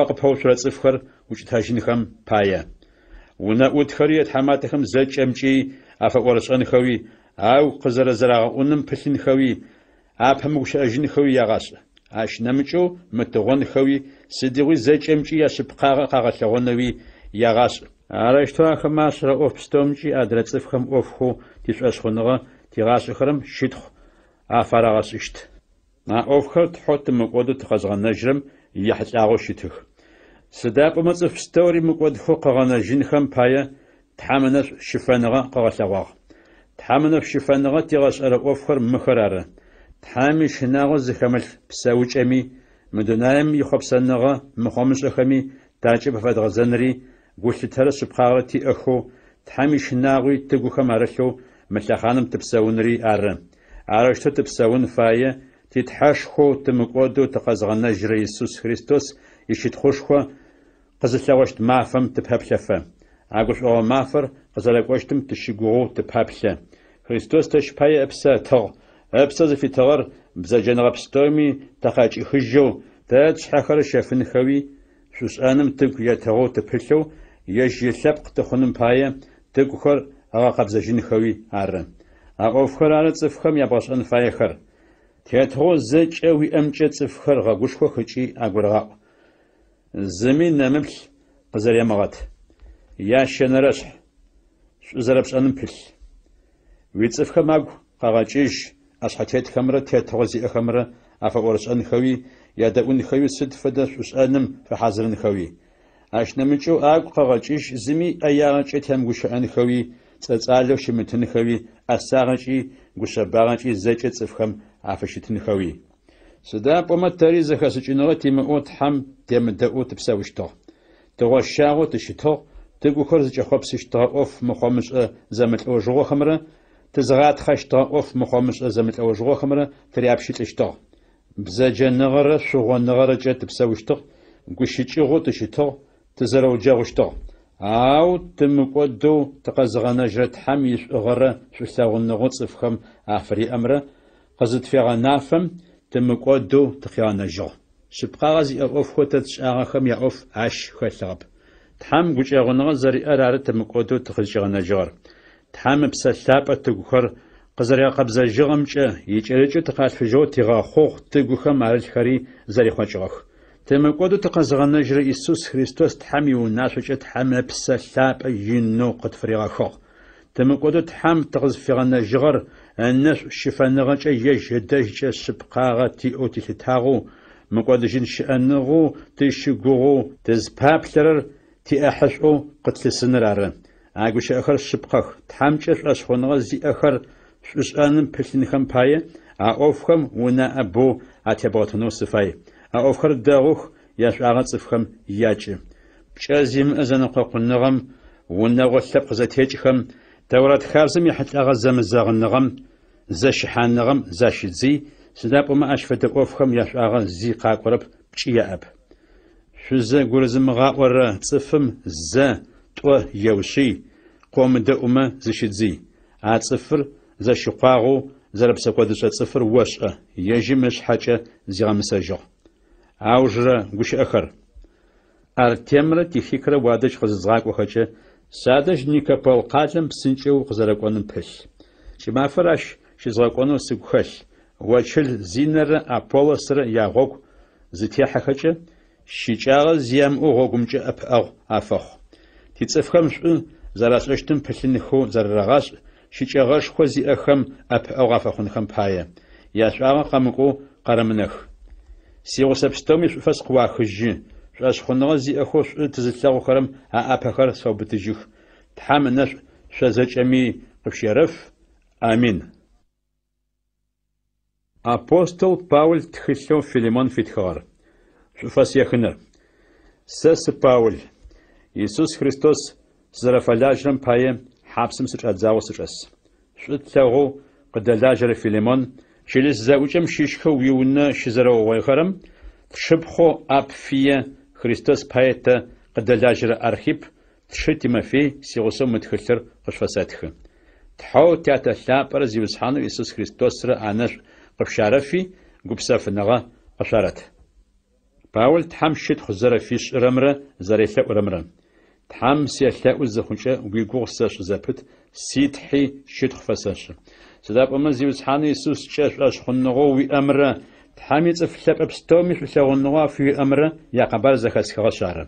о къыпэуцурэ цӏыфхэр укӏытэжьынхэм пае. Унэӏутхэри ятхьаматэхэм зэкӏэмкӏи афэӏорышӏэнхэуи, агу къызэрэзэрагъэӏуным пылъынхэуи, апэмыгущыӏэжьынхэуи ягъашӏ. Ащ нэмыкӏэу мытыгъонхэуи, сыдигъуи зэкӏэмкӏи яшъыпкъагъэ къагъэлъэгъонэуи ягъашӏ. Арэущтэу ахэмэ ашӏэрэ ӏоф пстэумкӏи адрэ цӏыфхэм ӏофхэу тишӏошъхъуныгъэ тигъашӏэхэрэм щытхъу афарагъэшӏыщт. А ӏофхэр Тхьэу тымыкӏодэу тыкъэзгъэнэжьырэм ехьылӏагъэу щытых. Сыда пӏомэ цӏыф пстэури мыкӏодхэу къыгъэнэжьынхэм пае, Тхьэм ынэшӏу щыфэныгъэ къыгъэлъэгъуагъ. Тхьэм ынэшӏу щыфэныгъэ тигъэшӏэрэ ӏофхэр мыхэр ары: Тхьэм ищынагъо зыхэмылъ псэукӏэми, мы дунаим ихъопсэныгъэ мыхъомышӏэхэми такӏыб афэдгъэзэнри, гулъытэрэ шъыпкъагъэрэ тиӏэхэу, Тхьэм ищынагъуи тыгухэм арылъэу мы лъэхъаным тыпсэунри ары. Арэущтэу тыпсэун фае ти Тхьэшхоу тымыкӏодэу тыкъэзгъэнэжьырэ Исус Христос ищытхъушхо къызылъэгъощт мафэм тыпэплъэфэ. А гушӏогъо мафэр къызэрэкӏощтым тыщыгугъэу тыпэплъэ. Христос тэщ пае ыпсэ ытыгъ, ыпсэ зыфитыгъэр бзэджэныгъэ пстэуми такъыӏэкӏихыжьэу, тэ тшъхьэхэр ыщэфынхэуи, шӏушӏэным тыгу етыгъэу тыпылъэу, ежь ылъэпкъ тыхъуным пае, тыгухэр ыгъэкъэбзэжьынхэуи ары. А ӏофхэр ары цӏыфхэм ябгъэшӏэн фаехэр. Тетыгъоу зэкӏэ уиӏэмкӏэ цӏыфхэр гъэгушхох ыкӏи агурыгъаӏу. Зыми нэмыплъ къызэремыгъэт. Ящэнэрэшъхь. Шӏу зэрэпшӏэным пылъ. Уицӏыфхэм агу къэгъэкӏыжь ӏэшъхьэтетхэмрэ тетыгъо зиӏэхэмрэ афэӏорышӏэнхэуи, ядэӏунхэуи сыд фэдэ шӏушӏэным фэхьазырынхэуи. Ащ нэмыкӏэу агу къэгъэкӏыжь зыми ӏэягъэкӏэ темыгущыӏэнхэуи, цӏэцӏалэу щымытынхэуи, ӏэсагъэкӏи гушъэбагъэкӏи зэкӏэ цӏыфхэм афыщытынхэуи. Сыда пӏомэ тэри зэхэшӏыкӏыныгъэ тимыӏэу Тхьэм темыдэӏоу тыпсэущтыгъ. Тыгъощагъэу тыщытыгъ, тыгухэр зыкӏэхъопсыщтыгъэ ӏоф мыхъомышӏэ зэмылӏэужыгъохэмрэ тызыгъатхъэщтыгъэ ӏоф мыхъомышӏэ зэмылӏэужыгъохэмрэ тыряпщылӏыщтыгъ. Бзэджэныгъэрэ шъугъоныгъэрэкӏэ тыпсэущтыгъ, гущыкӏыгъэу тыщытыгъ, тызэрэуджэгъущтыгъ. Ау тымыкӏодэу тыкъэзыгъэнэжьырэ Тхьэм ишӏугъэрэ шӏулъэгъуныгъэу цӏыфхэм афыриӏэмрэ къызытфегъэнафэм, тымыкӏодэу тыкъигъэнэжьыгъ. Шъыпкъагъэ зиӏэ ӏофхэу тэ тшӏагъэхэм яӏоф ащ хэлъыгъэп. Тхьэм гукӏэгъуныгъэ зэриӏэр ары тымыкӏодэу тыкъызкӏигъэнэжьыгъэр. Тхьэм Ыпсэ Лъапӏэ тыгухэр къызэригъэкъэбзэжьыгъэмкӏэ икӏэрыкӏэу тыкъалъфыжьыгъэу тигъэхъугъ, тыгухэм арылъхэри зэрихъокӏыгъэх. Тымыкӏодэу тыкъэзыгъэнэжьырэ Исус Христос Тхьэм иунашъокӏэ Тхьэм Ыпсэ Лъапӏэ инэу къытфыригъэхыгъ. Тымыкӏодэу Тхьэм тыкъызфигъэнэжьыгъэр ынэшӏу щыфэныгъэкӏэ ежь ыдэжькӏэ шъыпкъагъэ тиӏэу тилъытагъэу, мыкӏодыжьын щыӏэныгъэу тыщыгугъэу тызпаплъэрэр тиӏэхьышӏоу къытлъысыныр ары. А гущыӏэхэр шъыпкъэх, Тхьэмкӏэ шӏошъхъуныгъэ зиӏэхэр шӏушӏэным пылъынхэм пае, а ӏофхэм унаӏэ боу атебгъэтынэу сыфай. А ӏофхэр дэгъух, яшӏуагъэ цӏыфхэм якӏы. Пкӏэ зимыӏэ зэнэкъокъуныгъэм, унэгъо лъэпкъ зэтекӏхэм, Тэурат хабзэм ехьылӏэгъэ зэмызэгъыныгъэм, зэщыхьаныгъэм защыдзый, сыда пӏомэ ащ фэдэ ӏофхэм яшӏуагъэ зи къакӏорэп, пкӏи яӏэп. Шъузэгурызымыгъаӏорэ цӏыфым зэ, тӏо еушъый, къыомыдэӏумэ зыщыдзый. А цӏыфыр зэщыкъуагъэу зэрэпсэкӏодышӏэ цӏыфыр ошӏэ, ежьым ышъхьэкӏэ зигъэмысэжьыгъ. Аужырэ гущыӏэхэр. Артемрэ Тихикрэ уадэжь къызызгъакӏохэкӏэ, садэжь Никопол къалэм псынкӏэу укъызэрэкӏоным пылъ. Кӏымафэр ащ щызгъэкӏонэу сыгу хэлъ. Очыл Зинэрэ Аполлосрэ ягъогу зытехьэхэкӏэ, щыкӏагъэ зи ямыӏэу гъогумкӏэ ӏэпыӏэгъу афэхъу. Тицӏыфхэм шӏу зэрашӏэщтым пылъынхэу зэрэрэгъашӏ, щыкӏэгъэшхо зиӏэхэм ӏэпыӏэгъу афэхъунхэм пае, яшӏуагъэ къэмыкӏоу къэрэмынэх. Сигъусэ пстэуми шӏуфэс къыуахыжьы, шӏошъхъуныгъэ зиӏэхэу шӏу тызылъэгъухэрэм аӏапэхэр сфэубытыжьых. Тхьэм ынэшӏу шъо зэкӏэми къышъущерэф. Амин. Апостол Паул тхылъэу Филимон фитхыгъэр. Шӏуфэс ехыныр. Сэ сы Паул. Исус Христос сызэрэфэлажьэрэм пае хьапсым сычӏадзагъэу сычӏэс. Шӏу тлъэгъоу къыдэлажьэрэ Филимон, чылыс зэӏукӏэм щыщхэу уиунэ щызэрэугъоихэрэм, тшыпхъоу Апфие, Христос пае тэ къыдэлажьэрэ Архип, тшы Тимофей сигъусэу мы тхылъыр къышъуфэсэтхы. Тхьэу Тятэ лъапӏэрэ Зиусхьанэу Исус Христосрэ анэшӏу къышъущарэфи, гупсэфыныгъэ къышъуарэт. Паул Тхьэм щытхъу зэрэфишӏырэмрэ зэрелъэӏурэмрэ. Тхьэм селъэӏу зыхъукӏэ уигугъу сэшӏы зэпыт, си Тхьи щытхъу фэсэшӏы. Сыда пӏомэ Зиусхьанэу Исускӏэ шӏошъхъуныгъэу уиӏэмрэ Тхьэм ицӏыф лъэпӏэ пстэуми шӏулъэгъуныгъэу афыуиӏэмрэ якъэбар зэхэсхыгъэшъ ары.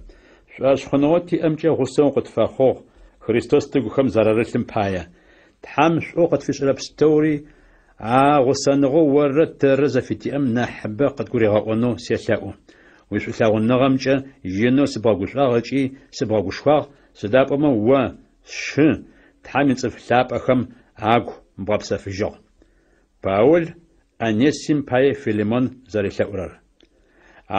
Шӏошъхъуныгъэу тиӏэмкӏэ гъусэ укъытфэхъугъ, Христос тыгухэм зэрарылъым пае. Тхьэм шӏоу къытфишӏэрэ пстэури а гъусэныгъэу оррэ тэррэ зэфытиӏэм нахьыбэ къыдгуригъэӏонэу селъэӏу. Уишӏулъэгъуныгъэмкӏэ инэу сыбгъэгушӏуагъ ыкӏи сыбгъэгушхуагъ, сыда пӏомэ о, сшы, Тхьэм ицӏыф лъапӏэхэм агу бгъэпсэфыжьыгъ. Паул Онесим пае Филимон зэрелъэӏурэр.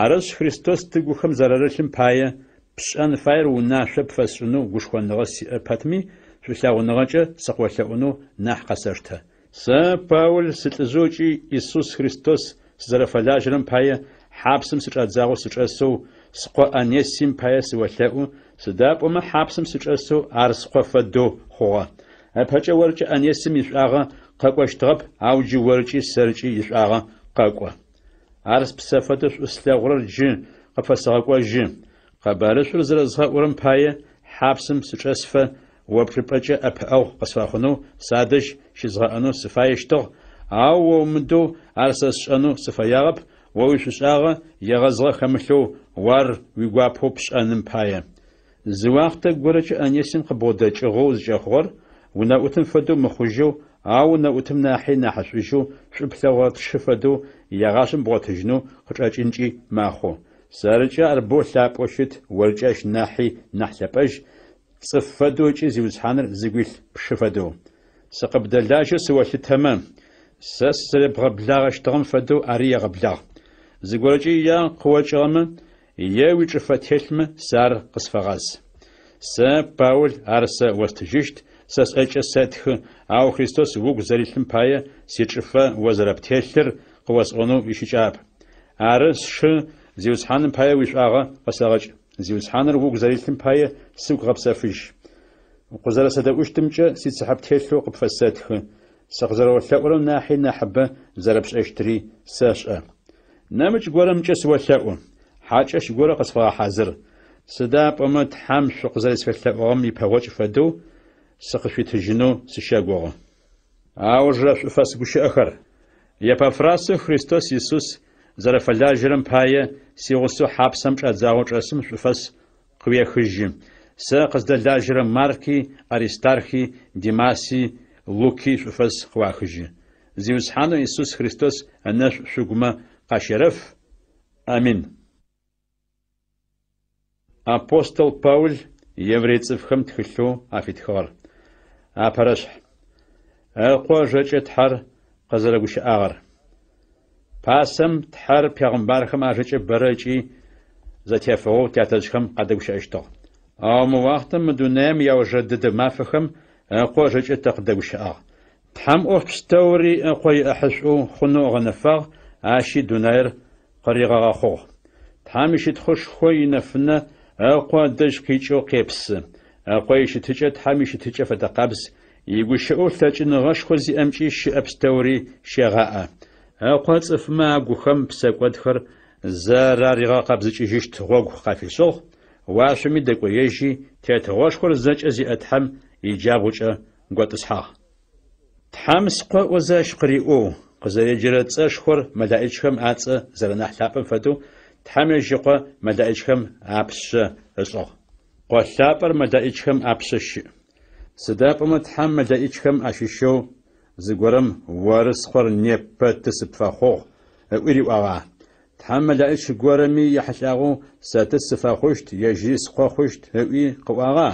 Арышъ, Христос тыгухэм зэрарылъым пае, пшӏэн фаер унашъо пфэсшӏынэу гушхоныгъэ сиӏэ пэтми, шӏулъэгъуныгъэкӏэ сыкъыолъэӏунэу нахь къэсэштэ. Сэ, Паул, сылӏыжъэу ыкӏи Исус Христос сызэрэфэлажьэрэм пае хьапсым сычӏадзагъэу сычӏэсэу, скъо Онесим пае сыолъэӏу, сыда пӏомэ хьапсым сычӏэсэу ар скъо фэдэу хъугъэ. Ыпэкӏэ оркӏэ Онесим ишӏуагъэ къэкӏощтыгъэп, ау джы оркӏи сэркӏи ишӏуагъэ къэкӏо. Ар спсэ фэдэу шӏу слъэгъурэр джы къыпфэсэгъэкӏожьы. Къэбарышӏур зэрэзгъэӏурэм пае хьапсым сычӏэсфэ о пчӏыпӏэкӏэ ӏэпыӏэгъу къысфэхъунэу садэжь щызгъэӏэнэу сыфаещтыгъ, ау о умыдэу ар сэ сшӏэнэу сыфэягъэп, о уишӏушӏагъэ егъэзыгъэ хэмылъэу о ар уигуапэу пшӏэным пае. Зы уахътэ горэкӏэ Онесим къыбгъодэкӏыгъэу зыкӏэхъугъэр, унэӏутым фэдэу мыхъужьэу, ау унэӏутым нахьи нахьышӏужьэу, шӏу плъэгъурэ тшы фэдэу егъашӏэм бгъотыжьынэу къычӏэкӏынкӏи мэхъу. Сэркӏэ ар боу лъапӏэу щыт, оркӏэ ащ нахьи нахь лъэпӏэжь, цӏыф фэдэу ыкӏи Зиусхьаныр зыгу илъ пшы фэдэу. Сыкъыбдэлажьэу сыолъытэмэ, сэ сызэребгъэблагъэщтыгъэм фэдэу ари егъэблагъ. Зыгорэкӏэ иягъэ къыокӏыгъэмэ, е уичӏыфэ телъмэ, сэ ар къысфэгъаз. Сэ, Паул, ар сэ остыжьыщт, сэ сӏэкӏэ сэтхы, ау Христос угу зэрилъым пае сичӏыфэ о зэрэптелъыр къыосӏонэу ищыкӏагъэп. Ары, сшы, Зиусхьаным пае уишӏуагъэ къысэгъэкӏ. Зиусхьаныр угу зэрилъым пае сыгу гъэпсэфыжь. Укъызэрэсэдэӏущтымкӏэ сицыхьэ птелъэу къыпфэсэтхы, сыкъызэрэолъэӏурэм нахьи нахьыбэ зэрэпшӏэщтыри сэшӏэ. Нэмыкӏ горэмкӏэ сыолъэӏу, хьакӏэщ горэ къысфэгъэхьазыр, сыда пӏомэ Тхьэм шъукъызэрэсфелъэӏугъэм ипэгъокӏ фэдэу сыкъышъуитыжьынэу сыщэгугъы. Аужырэ шӏуфэс гущыӏэхэр. Епафрасэу Христос Исус зэрэфэлажьэрэм пае сигъусэу хьапсэм чӏадзагъэу чӏэсым шӏуфэс къыуехыжьы. Сэ къыздэлажьэрэ Марки, Аристархи, Димаси, Луки шӏуфэс къыуахыжьы. Зиусхьанэу Исус Христос ынэшӏу шъугумэ къащерэф. Амин. Апостол Паул еврей цӏыфхэм тхылъэу афитхыгъэр. Апэрэшъхь. Ыкъо ыжэкӏэ Тхьэр къызэрэгущыӏагъэр. Пасэм Тхьэр пегъымбархэм ажэкӏэ бэрэ ыкӏи зэтефыгъэу тятэжъхэм къадэгущыӏэщтыгъ. Ау мы уахътэм мы дунаим иаужырэ дэдэ мафэхэм Ыкъо ыжэкӏэ тэ къыдэгущыӏагъ. Тхьэм ӏоф пстэури Ыкъо иӏэхьышӏоу хъунэу ыгъэнэфагъ, ащи дунаир къыригъэгъэхъугъ. Тхьэм ищытхъушхо инэфынэ Ыкъо ыдэжь къикӏэу къепсы. Ыкъо ищытыкӏэ Тхьэм ищытыкӏэ фэдэкъабз, игущыӏэу лъэкӏыныгъэшхо зиӏэмкӏи щыӏэ пстэури щегъаӏэ. Ыкъо цӏыфмэ агухэм псэкӏодхэр зэраригъэкъэбзыкӏыжьыщт гъогу къафишӏыгъ, уашъоми дэкӏоежьи, тетыгъошхор зэкӏэ зиӏэ Тхьэм иджабгъукӏэ готӏысхьагъ. Тхьэм Скъо ыӏозэ ащ къыриӏоу, къызэреджэрэ цӏэшхор мэлэӏичхэм ацӏэ зэрэнахь лъапӏэм фэдэу Тхьэм ежь Ыкъо мэлэӏичхэм апшъэ ышӏыгъ. Къо лъапӏэр мэлэӏичхэм апшъэ щыӏ. Сыда пӏомэ Тхьэм мэлэӏичхэм ащыщэу зыгорэм, Оры Скъор, непэ ты сыпфэхъугъ, ыӏуи риӏуагъа? Тхьэм мэлэӏич горэми ехьылӏагъэу, Сэ ты сыфэхъущт, ежьыри Скъо хъущт, ыӏуи къыӏуагъа?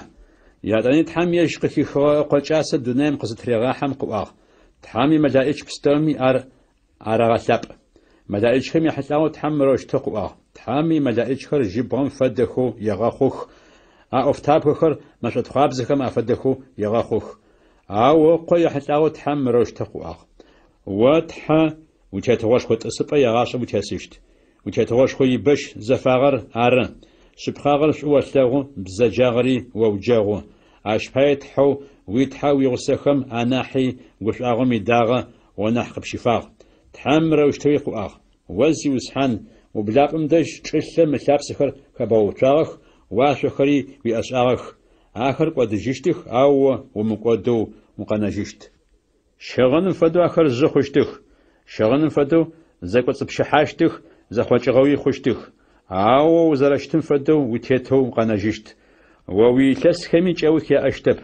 Етӏани Тхьэм ежь къыхихыгъэ Ыкъо кӏасэ дунаим къызытырегъахьэм къыӏуагъ, Тхьэм имэлэӏич пстэуми ар арэгъэлъапӏ. Мэлэӏичхэм яхьылӏагъэу Тхьэм мырэущтэу къыӏуагъ, Тхьэм имэлэӏичхэр жьыбгъэм фэдэхэу егъэхъух, а ӏофтабгэхэр мэшӏотхъуабзэхэм афэдэхэу егъэхъух. Ау Ыкъо ехьылӏагъэу Тхьэм мырэущтэу къыӏуагъ, О, Тхьэ, уитетыгъошхо тӏысыпӏэ егъашӏэм утесыщт. Уитетыгъошхо ибэщ зэфагъэр ары, шъыпкъагъэр шӏу олъэгъу, бзэджагъэри оуджэгъу. Ащ пае Тхьэу уи Тхьэ уигъусэхэм анахьи гушӏуагъом идагъэ о нахь къыпщифагъ. Тхьэм мырэущтэуи къыӏуагъ, О, Зиусхьан, ублапӏэм дэжь чӏылъэм ылъапсэхэр хэбгъэуцуагъэх, уашъохэри уиӏэшӏагъэх. Ахэр кӏодыжьыщтых, ау о умыкӏодэу укъэнэжьыщт. Щыгъыным фэдэу ахэр жъы хъущтых, щыгъыным фэдэу зэкӏоцӏыпщыхьащтых, зэхъокӏыгъэуи хъущтых. Ау о узэрэщытым фэдэу утетэу укъэнэжьыщт. О уиилъэсхэми кӏэух яӏэщтэп.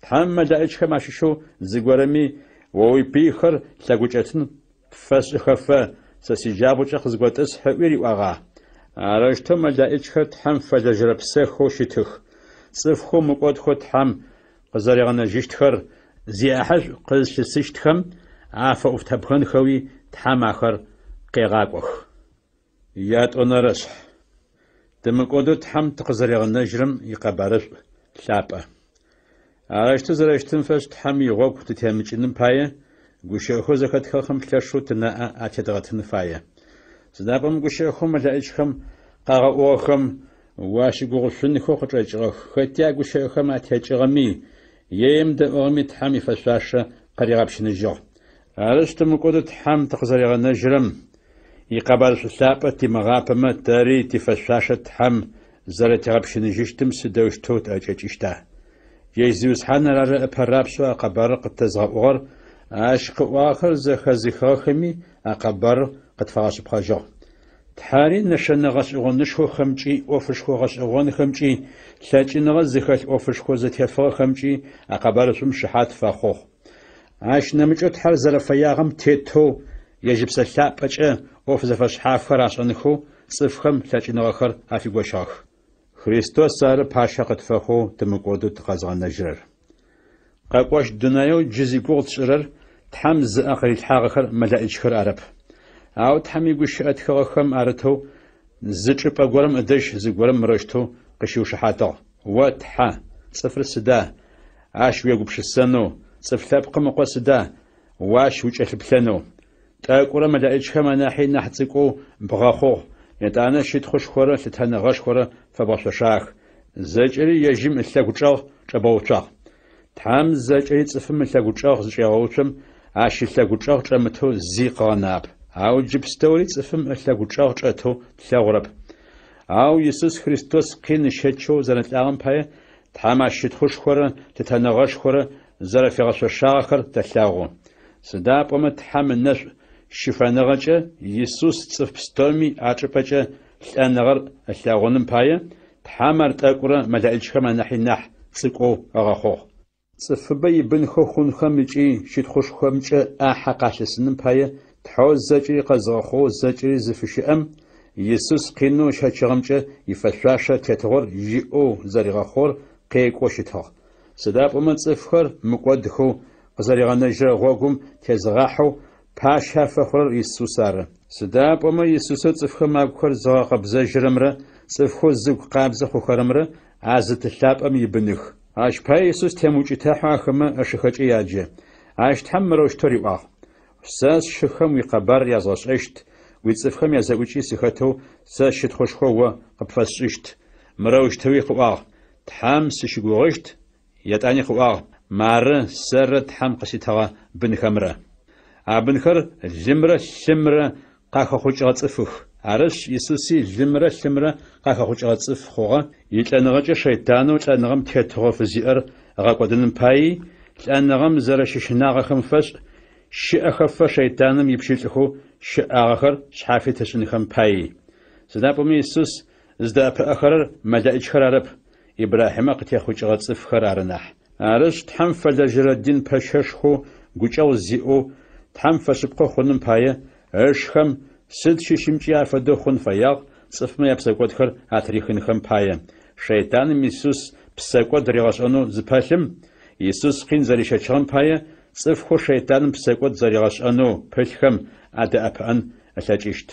Тхьэм мэлэӏичхэм ащыщэу зыгорэми о уипыйхэр лъэгукӏэтын пфэсшӏыхэфэ, сэ сиджабгъукӏэ къызготӏысхь ыӏуи риӏуагъа? Арэущтэу мэлэӏичхэр Тхьэм фэлэжьэрэ псэхэу щытых. Цӏыфхэу мыкӏодхэу Тхьэм къызэригъэнэжьыщтхэр зиӏахьышӏу къызлъысыщтхэм афэӏофтабгэнхэуи Тхьэм ахэр къегъакӏох. Ятӏонэрэшъхь. Тымыкӏодэу Тхьэм тыкъызэригъэнэжьырэм икъэбарышӏу лъапӏэ. Арэущтэу зэрэщытым фэшӏ Тхьэм игъогу тытемыкӏыным пае, гущыӏэхэу зэхэтхыгъэхэм лъэшэу тынаӏэ атедгъэтын фае. Сыда пӏомэ гущыӏэхэу мэлэӏичхэм къагъэӏугъэхэм уащыгугъышъунхэу къычӏэкӏыгъэх, хэти а гущыӏэхэм атекӏыгъэми, е емыдэӏугъэми Тхьэм ифэшъуашэ къыригъэпщыныжьыгъ. Арышъ, тымыкӏодэу Тхьэм тыкъызэригъэнэжьырэм икъэбарышӏу лъапӏэ тимыгъапэмэ, тэри тифэшъуашэ Тхьэм зэрэтигъэпщыныжьыщтым сыдэущтэу тӏэкӏэкӏыщта? Ежь Зиусхьаныр ары ыпэ рапшӏэу а къэбарыр къытэзгъэӏугъэр, ащ къыӏуагъэхэр зэхэзыхыгъэхэми а къэбарыр къытфагъэшъыпкъэжьыгъ. Тхьэри нэшэнэ гъэшӏэгъонышхохэмкӏи, ӏофышхо гъэшӏэгъонхэмкӏи, лъэкӏыныгъэ зыхэлъ ӏофышхо зэтефыгъэхэмкӏи а къэбарышӏум шыхьат фэхъугъ. Ащ нэмыкӏэу Тхьэр зэрэфэягъэм тетэу ежь Ыпсэ Лъапӏэкӏэ ӏоф зэфэшъхьафхэр ашӏэнхэу цӏыфхэм лъэкӏыныгъэхэр афигощыгъэх. Христос ары пащэ къытфэхъоу тымыкӏодэу тыкъэзгъэнэжьырэр. Къэкӏощт дунаеу джы зигугъу тшӏырэр Тхьэм зыӏэ къырилъхьагъэхэр мэлэӏичхэр арэп. Ау Тхьэм игущыӏэ тхыгъэхэм арытэу зы чӏыпӏэ горэм ыдэжь зыгорэм мырэущтэу къыщиушыхьатыгъ, О Тхьэ, цӏыфыр сыда, ащ уегупшысэнэу, цӏыф лъэпкъым ыкъо сыда, о ащ укӏэлъыплъэнэу? Тӏэкӏурэ мэлэӏичхэм анахьи нахь цӏыкӏоу бгъэхъугъ, етӏанэ щытхъушхорэ лъытэныгъэшхорэ фэбгъэшъошагъэх, зэкӏэри ежьым ылъэгу чӏэгъ чӏэбгъэуцуагъ. Тхьэм зэкӏэри цӏыфым ылъэгу чӏэгъ зычӏегъэуцом, ащ ылъэгу чӏэгъ чӏэмытэу зи къыгъэнагъэп. Ау джы пстэури цӏыфым ылъэгу чӏэгъ чӏэтэу тлъэгъурэп. Ау Исус Христос къин ыщэчэу зэрэлӏагъэм пае Тхьэм ащ щытхъушхорэ лъытэныгъэшхорэ зэрэфигъэшъошагъэхэр тэлъэгъу. Сыда пӏомэ Тхьэм ынэшӏу щыфэныгъэкӏэ Исус цӏыф пстэуми ачӏыпӏэкӏэ лӏэныгъэр ылъэгъуным пае, Тхьэм ар тӏэкӏурэ мэлэӏичхэм анахьи нахь цӏыкӏоу ыгъэхъугъ. Цӏыфыбэ ибынхэу хъунхэм ыкӏи щытхъушхомкӏэ ӏахьэ къалъысыным пае Тхьэу зэкӏэри къэзыгъэхъугъэу зэкӏэри зыфыщыӏэм Исус къинэу ыщэчыгъэмкӏэ ифэшъуашэ тетыгъор иӏэу зэригъэхъугъэр къекӏоу щытыгъ. Сыда пӏомэ цӏыфхэр мыкӏодхэу къызэригъэнэжьырэ гъогум тезыгъахьэу пащэ афэхъурэр Исус ары. Сыда пӏомэ Исусэу цӏыфхэм агухэр зыгъэкъэбзэжьырэмрэ цӏыфхэу зыгу къабзэ хъухэрэмрэ а зы Ты лъапӏэм ибыных. Ащ пае Исус темыукӏытахьэу ахэмэ ышыхэкӏэ яджэ. Ащ Тхьэм мырэущтэу риӏуагъ, Сэ сшыхэм уикъэбар язгъэшӏэщт, уицӏыфхэм язэӏукӏи сыхэтэу сэ щытхъушхо о къыпфэсшӏыщт. Мырэущтэуи къыӏуагъ, Тхьэм сыщыгугъыщт, етӏани къыӏуагъ, Мары, сэррэ Тхьэм къыситыгъэ бынхэмрэ. А бынхэр лымрэ лъымрэ къахэхъукӏыгъэ цӏыфых. Арышъ, Исуси лымрэ лъымрэ къахэхъукӏыгъэ цӏыф хъугъэ, илӏэныгъэкӏэ шэйтанэу лӏэныгъэм тетыгъо фызиӏэр ыгъэкӏодыным паий, лӏэныгъэм зэрэщыщынагъэхэм фэшӏ, щэӏэхэфэ шэйтаным ипщылӏхэу щыӏагъэхэр шъхьафит ышӏынхэм паий. Сыда пӏомэ Исус зыдэӏэпыӏэхэрэр мэлэӏичхэр арэп, Ибрахьимэ къытехъукӏыгъэ цӏыфхэр ары нахь. Арышъ, Тхьэм фэлэжьэрэ дин пэщэшхоу гукӏэгъу зиӏэу, Тхьэм фэшъыпкъэу хъуным пае, ышхэм сыд щыщымкӏи афэдэу хъун фэягъ, цӏыфмэ япсэкӏодхэр атырихынхэм пае. Шэйтаным Исус псэкӏод ригъэшӏэнэу зыпэлъым, Исус къин зэрищэчыгъэм пае, цӏыфхэу шэйтаным псэкӏод зэригъэшӏэнэу пылъхэм адэӏэпыӏэн ылъэкӏыщт.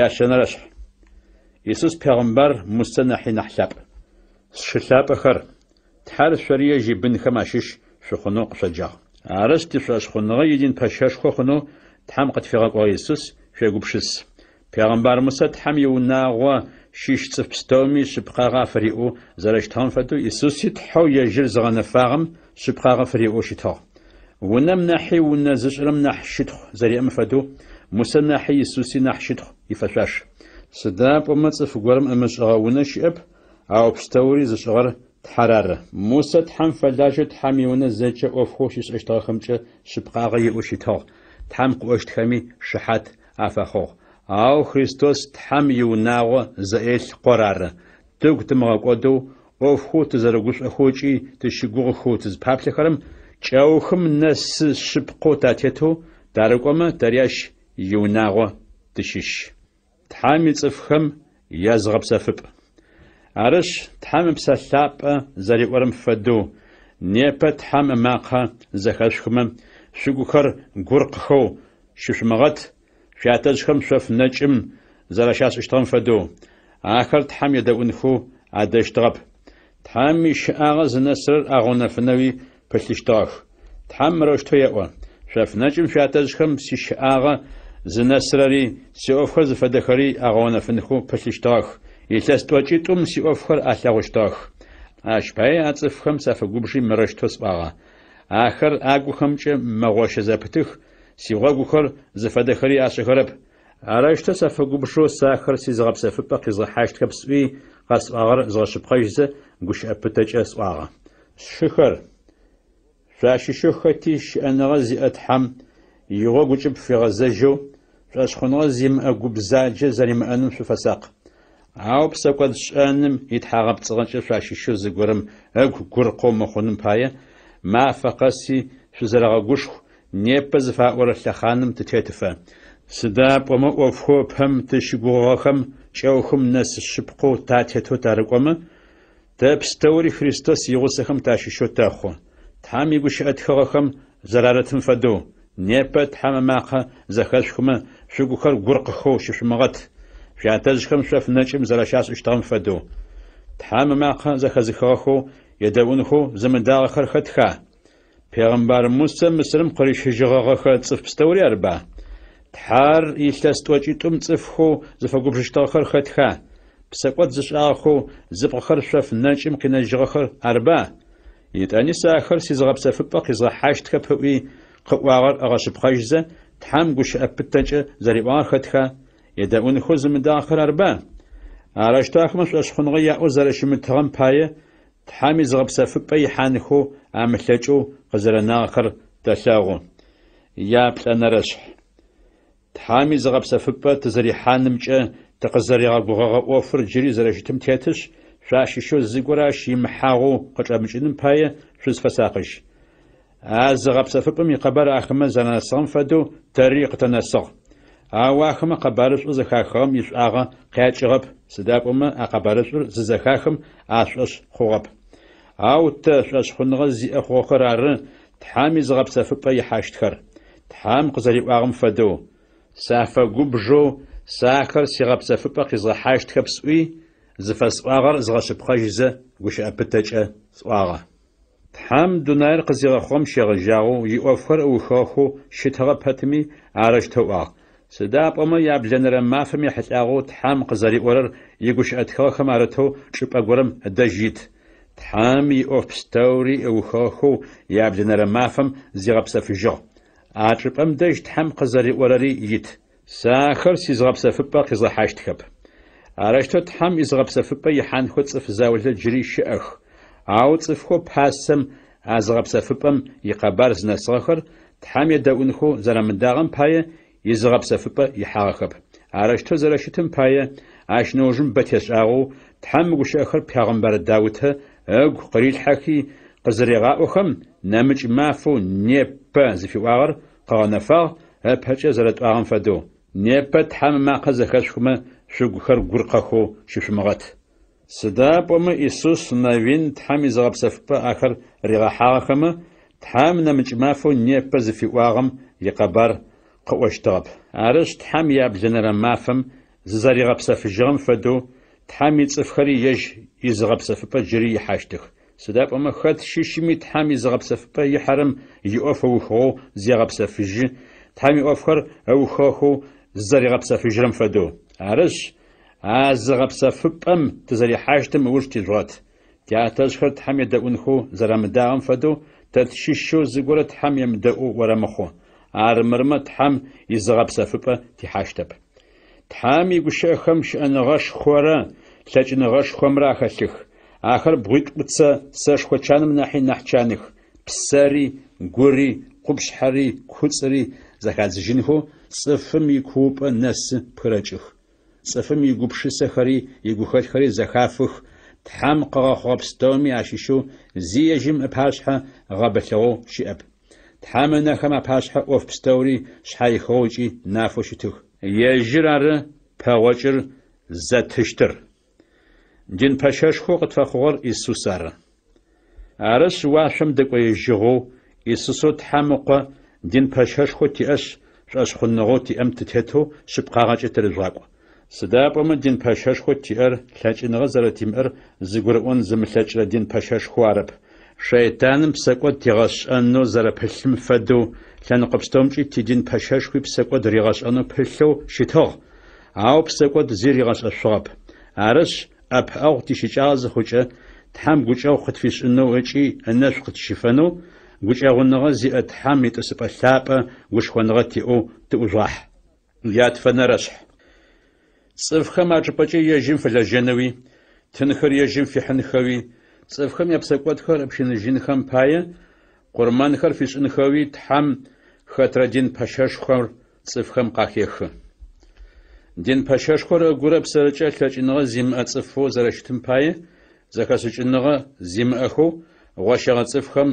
Ящэнэрэшъхь. Исус пегъымбар Мусэ нахьи нахь лъапӏ. Сшы лъапӏэхэр, Тхьэр шъори ежь ибынхэм ащыщ шъухъунэу къышъоджагъ. Арышъ, тишӏошъхъуныгъэ идин пэщэшхо хъунэу Тхьэм къытфигъэкӏогъэ Исус шъуегупшыс. Пегъымбар Мусэ Тхьэм иунагъо щыщ цӏыф пстэуми шъыпкъагъэ афыриӏэу зэрэщытыгъэм фэдэу Исуси Тхьэу ежьыр зыгъэнэфагъэм шъыпкъагъэ фыриӏэу щытыгъ. Унэм нахьи унэ зышӏырэм нахь щытхъу зэриӏэм фэдэу, Мусэ нахьи Исуси нахь щытхъу ифэшъуаш. Сыда пӏомэ цӏыф горэм ымышӏыгъэ унэ щыӏэп, ау пстэури зышӏыгъэр Тхьэр ары. Мусэ Тхьэм фэлажьэу Тхьэм иунэ зэкӏэ ӏофхэу щишӏэщтыгъэхэмкӏэ шъыпкъагъэ иӏэу щытыгъ, Тхьэм къыӏощтхэми шыхьат афэхъугъ. Ау Христос Тхьэм иунагъо зэӏелъ Къор ары. Тыгу тымыгъэкӏодэу, ӏофхэу тызэрэгушӏохэу ыкӏи тыщыгугъыхэу тызпаплъэхэрэм кӏэухым нэсы шъыпкъэу татетэу тарыкӏомэ, тэри ащ иунагъо тыщыщ. Тхьэм ицӏыфхэм языгъэпсэфыпӏ. Арышъ, Тхьэм Ыпсэ Лъапӏэ зэриӏорэм фэдэу, непэ Тхьэм ымакъэ зэхэшъухымэ, шъугухэр гуркъхэу щышъумыгъэт, шъуятэжъхэм шъоф нэкӏым зэрэщашӏыщтыгъэм фэдэу. Ахэр Тхьэм едэӏунхэу адэщтыгъэп. Тхьэм ищыӏагъэ зынэсырэр агъэунэфынэуи пылъыщтыгъэх. Тхьэм мырэущтэу еӏо, Шъоф нэкӏым шъуятэжъхэм сищыӏагъэ зынэсырэри, сиӏофхэр зыфэдэхэри агъэунэфынхэу пылъыщтыгъэх, илъэс тӏокӏитӏум сиӏофхэр алъэгъущтыгъэх. Ащ пае а цӏыфхэм сафэгубжи мырэущтэу сӏуагъэ, Ахэр агухэмкӏэ мэгъощэ зэпытых, сигъогухэр зыфэдэхэри ашӏэхэрэп. Арэущтэу сафэгубжэу сэ ахэр сизыгъэпсэфыпӏэ къизгъэхьащтхэп сӏуи, къэсӏуагъэр згъэшъыпкъэжьзэ, гущыӏэ пытэкӏэ сӏуагъэ. Сшыхэр, шъуащыщэу хэти щыӏэныгъэ зиӏэ Тхьэм игъогу ыкӏыб фигъэзэжьэу, Шӏошъхъуныгъэ зимыӏэ гу бзаджэ зэримыӏэным шъуфэсакъ. Ау псэкӏодшӏэным итхьагъэпцӏыгъэкӏэ шъуащыщэу зыгорэм ыгу гуркъэу мыхъуным пае, мафэ къэси шъузэрэгъэгушху, непэ зыфаӏорэ лъэхъаным тытетыфэ. Сыда пӏомэ ӏофхэу ыпэм тызщыгугъыгъэхэм кӏэухым нэс шъыпкъэу татетэу тарыкӏомэ, тэ пстэури Христос игъусэхэм тащыщэу тэхъу. Тхьэм игущыӏэ тхыгъэхэм зэрарытым фэдэу, Непэ Тхьэм ымакъэ зэхэшъухымэ, шъугухэр гуркъхэу щышъумыгъэт, шъуятэжъхэм шъоф нэкӏым зэрэщашӏыщтыгъэм фэдэу. Тхьэм ымакъэ зэхэзыхыгъэхэу едэӏунхэу зымыдагъэхэр хэтха? Пегъымбар Мусэ Мысырым къырищыжьыгъэгъэхэ цӏыф пстэури арыба? Тхьэр илъэс тӏокӏитӏум цӏыфхэу зыфэгубжыщтыгъэхэр хэтха? Псэкӏод зышӏагъэхэу зыпкъыхэр шъоф нэкӏым къинэжьыгъэхэр арыба? Етӏани сэ ахэр сизыгъэпсэфыпӏэ къизгъэхьащтхэп ыӏуи, къыӏуагъэр ыгъэшъыпкъэжьзэ, Тхьэм гущыӏэ пытэкӏэ зэриӏуагъэр хэтха? Едэӏунхэу зымыдагъэхэр арыба? Арэущтэу ахэмэ шӏошъхъуныгъэ яӏэу зэрэщымытыгъэм пае, Тхьэм изыгъэпсэфыпӏэ ихьанхэу амылъэкӏэу къызэрэнагъэхэр тэлъэгъу. Яплӏэнэрэшъхь. Тхьэм изыгъэпсэфыпӏэ тызэрихьанымкӏэ тыкъызэригъэгугъэгъэ ӏофыр джыри зэрэщытым тетышъ, шъуащыщэу зыгорэ ащ имыхьагъэу къычӏэмыкӏыным пае шъузфэсакъыжь. А зыгъэпсэфыпӏэм икъэбар ахэмэ зэранэсыгъэм фэдэу тэри къытэнэсыгъ. Ау ахэмэ къэбарышӏоу зэхахыгъэм ишӏуагъэ къякӏыгъэп, сыда пӏомэ а къэбарышӏур зызэхахым ашӏошъ хъугъэп. Ау тэ, шӏошъхъуныгъэ зиӏэ хъугъэхэр ары, Тхьэм изыгъэпсэфыпӏэ ихьащтхэр. Тхьэм къызэриӏуагъэм фэдэу, Сафэгубжэу сэ ахэр сигъэпсэфыпӏэ къизгъэхьащтхэп сӏуи, зыфэсӏуагъэр згъэшъыпкъэжьызэ гущыӏэ пытэкӏэ сӏуагъэ. Тхьэм дунаир къызигъэхъугъэм щегъэжьагъэу иӏофхэр ыухыгъэхэу щытыгъэ пэтми, арэущтэу ыӏуагъ. Сыда пӏомэ яблэнэрэ мафэм ехьылӏагъэу Тхьэм къызэриӏорэр игущыӏэ тхыгъэхэм арытэу чӏыпӏэ горэм ыдэжь ит. Тхьэм иӏоф пстэури ыухыгъэхэу яблэнэрэ мафэм зигъэпсэфыжьыгъ. А чӏыпӏэм дэжь Тхьэм къызэриӏорэри ит. Сэ ахэр сизыгъэпсэфыпӏэ къизгъэхьащтхэп. Арэущтэу Тхьэм изыгъэпсэфыпӏэ ихьанхэу цӏыф заулэ джыри щыӏэх. Ау цӏыфхэу пасэм а зыгъэпсэфыпӏэм икъэбар зынэсыгъэхэр Тхьэм едэӏунхэу зэрамыдагъэм пае изыгъэпсэфыпӏэ ихьагъэхэп. Арэущтэу зэрэщытым пае, ащ нэужым бэ тешӏагъэу Тхьэм мы гущыӏэхэр пегъымбар Даутэ ыгу къырилъхьэхи къызырегъаӏохэм, нэмыкӏ мафэу непэ зыфиӏуагъэр къыгъэнэфагъ, ыпэкӏэ зэрэтӏуагъэм фэдэу, непэ Тхьэм ымакъэ зэхэшъухымэ, шъугухэр гуркъэхэу щышъумыгъэт. Сыда пӏомэ Исус Навин Тхьэм изыгъэпсэфыпӏэ ахэр ригъэхьагъэхэмэ, Тхьэм нэмыкӏ мафэу непэ зыфиӏуагъэм икъэбар къыӏощтыгъэп. Арышъ, Тхьэм яблэнэрэ мафэм зызэригъэпсэфыжьыгъэм фэдэу, Тхьэм ицӏыфхэри ежь изыгъэпсэфыпӏэ джыри ихьащтых. Сыда пӏомэ хэт щыщми Тхьэм изыгъэпсэфыпӏэ ихьэрэм иӏоф ыухыгъэу зегъэпсэфыжьы, Тхьэм иӏофхэр ыухыгъэхэу зызэригъэпсэфыжьырэм фэдэу. Арышъ, а зыгъэпсэфыпӏэм тызэрихьащтым ыуж тижъугъэт. Тятэжъхэр Тхьэм едэӏунхэу зэрамыдагъэм фэдэу, тэ тщыщэу зыгорэ Тхьэм емыдэӏоу орэмыхъу. Армырмэ Тхьэм изыгъэпсэфыпӏэ тихьащтэп. Тхьэм игущыӏэхэм щыӏэныгъэшхорэ лъэкӏыныгъэшхомрэ ахэлъых. Ахэр бгъуитӏуцэ сэшхо чаным нахьи нахь чаных, псэри, гури, къупшъхьэри, куцӏыри зэхадзыжьынхэу цӏыфым икуупӏэ нэсы пхырэкӏых. Цӏыфым игупшысэхэри игухэлъхэри зэхафых, Тхьэм къыгъэхъугъэ пстэуми ащыщэу зи ежьым ыпашъхьэ гъэбылъыгъэу щыӏэп. Тхьэм ынэхэм апашъхьэ ӏоф пстэури шъхьаихыгъэу ыкӏи нафэу щытых. Ежьыр ары пэгъокӏыр зэтыщтыр. Дин пэщэшхоу къытфэхъугъэр Исус ары. Арышъ, уашъом дэкӏоежьыгъэу, Исусэу Тхьэм Ыкъо дин пэщэшхоу тиӏэшъ, шӏошъхъуныгъэу тиӏэм тытетэу шъыпкъагъэкӏэ тырыжъугъакӏу. Сыда пӏомэ дин пэщэшхоу тиӏэр лъэкӏыныгъэ зэрэтимыӏэр зыгурыӏон зымылъэкӏырэ дин пэщэшхоу арэп. Шэйтаным псэкӏод тигъэшӏэнэу зэрэпылъым фэдэу, лъэныкъо пстэумкӏи тидин пэщэшхуи псэкӏод ригъэшӏэнэу пылъэу щытыгъ, ау псэкӏод зи ригъэшӏэшъугъэп. Арышъ, ӏэпыӏэгъу тищыкӏагъэ зыхъукӏэ, Тхьэм гукӏэгъу къытфишӏынэу ыкӏи ынэшӏу къытщифэнэу, гукӏэгъуныгъэ зиӏэ Тхьэм итӏысыпӏэ лъапӏэ гушхоныгъэ тиӏэу тыӏужъугъахь. Ятфэнэрэшъхь. Цӏыфхэм ачӏыпӏэкӏэ ежьым фэлэжьэнэуи, тынхэр ежьым фихьынхэуи, цӏыфхэм япсэкӏодхэр ыпщыныжьынхэм пае, къурмэнхэр фишӏынхэуи Тхьэм хэтрэ дин пэщэшхор цӏыфхэм къахехы. Дин пэщэшхор ыгурэ ыпсэрэкӏэ лъэкӏыныгъэ зимыӏэ цӏыфэу зэрэщытым пае, зэхэшӏыкӏыныгъэ зимыӏэхэу гъощэгъэ цӏыфхэм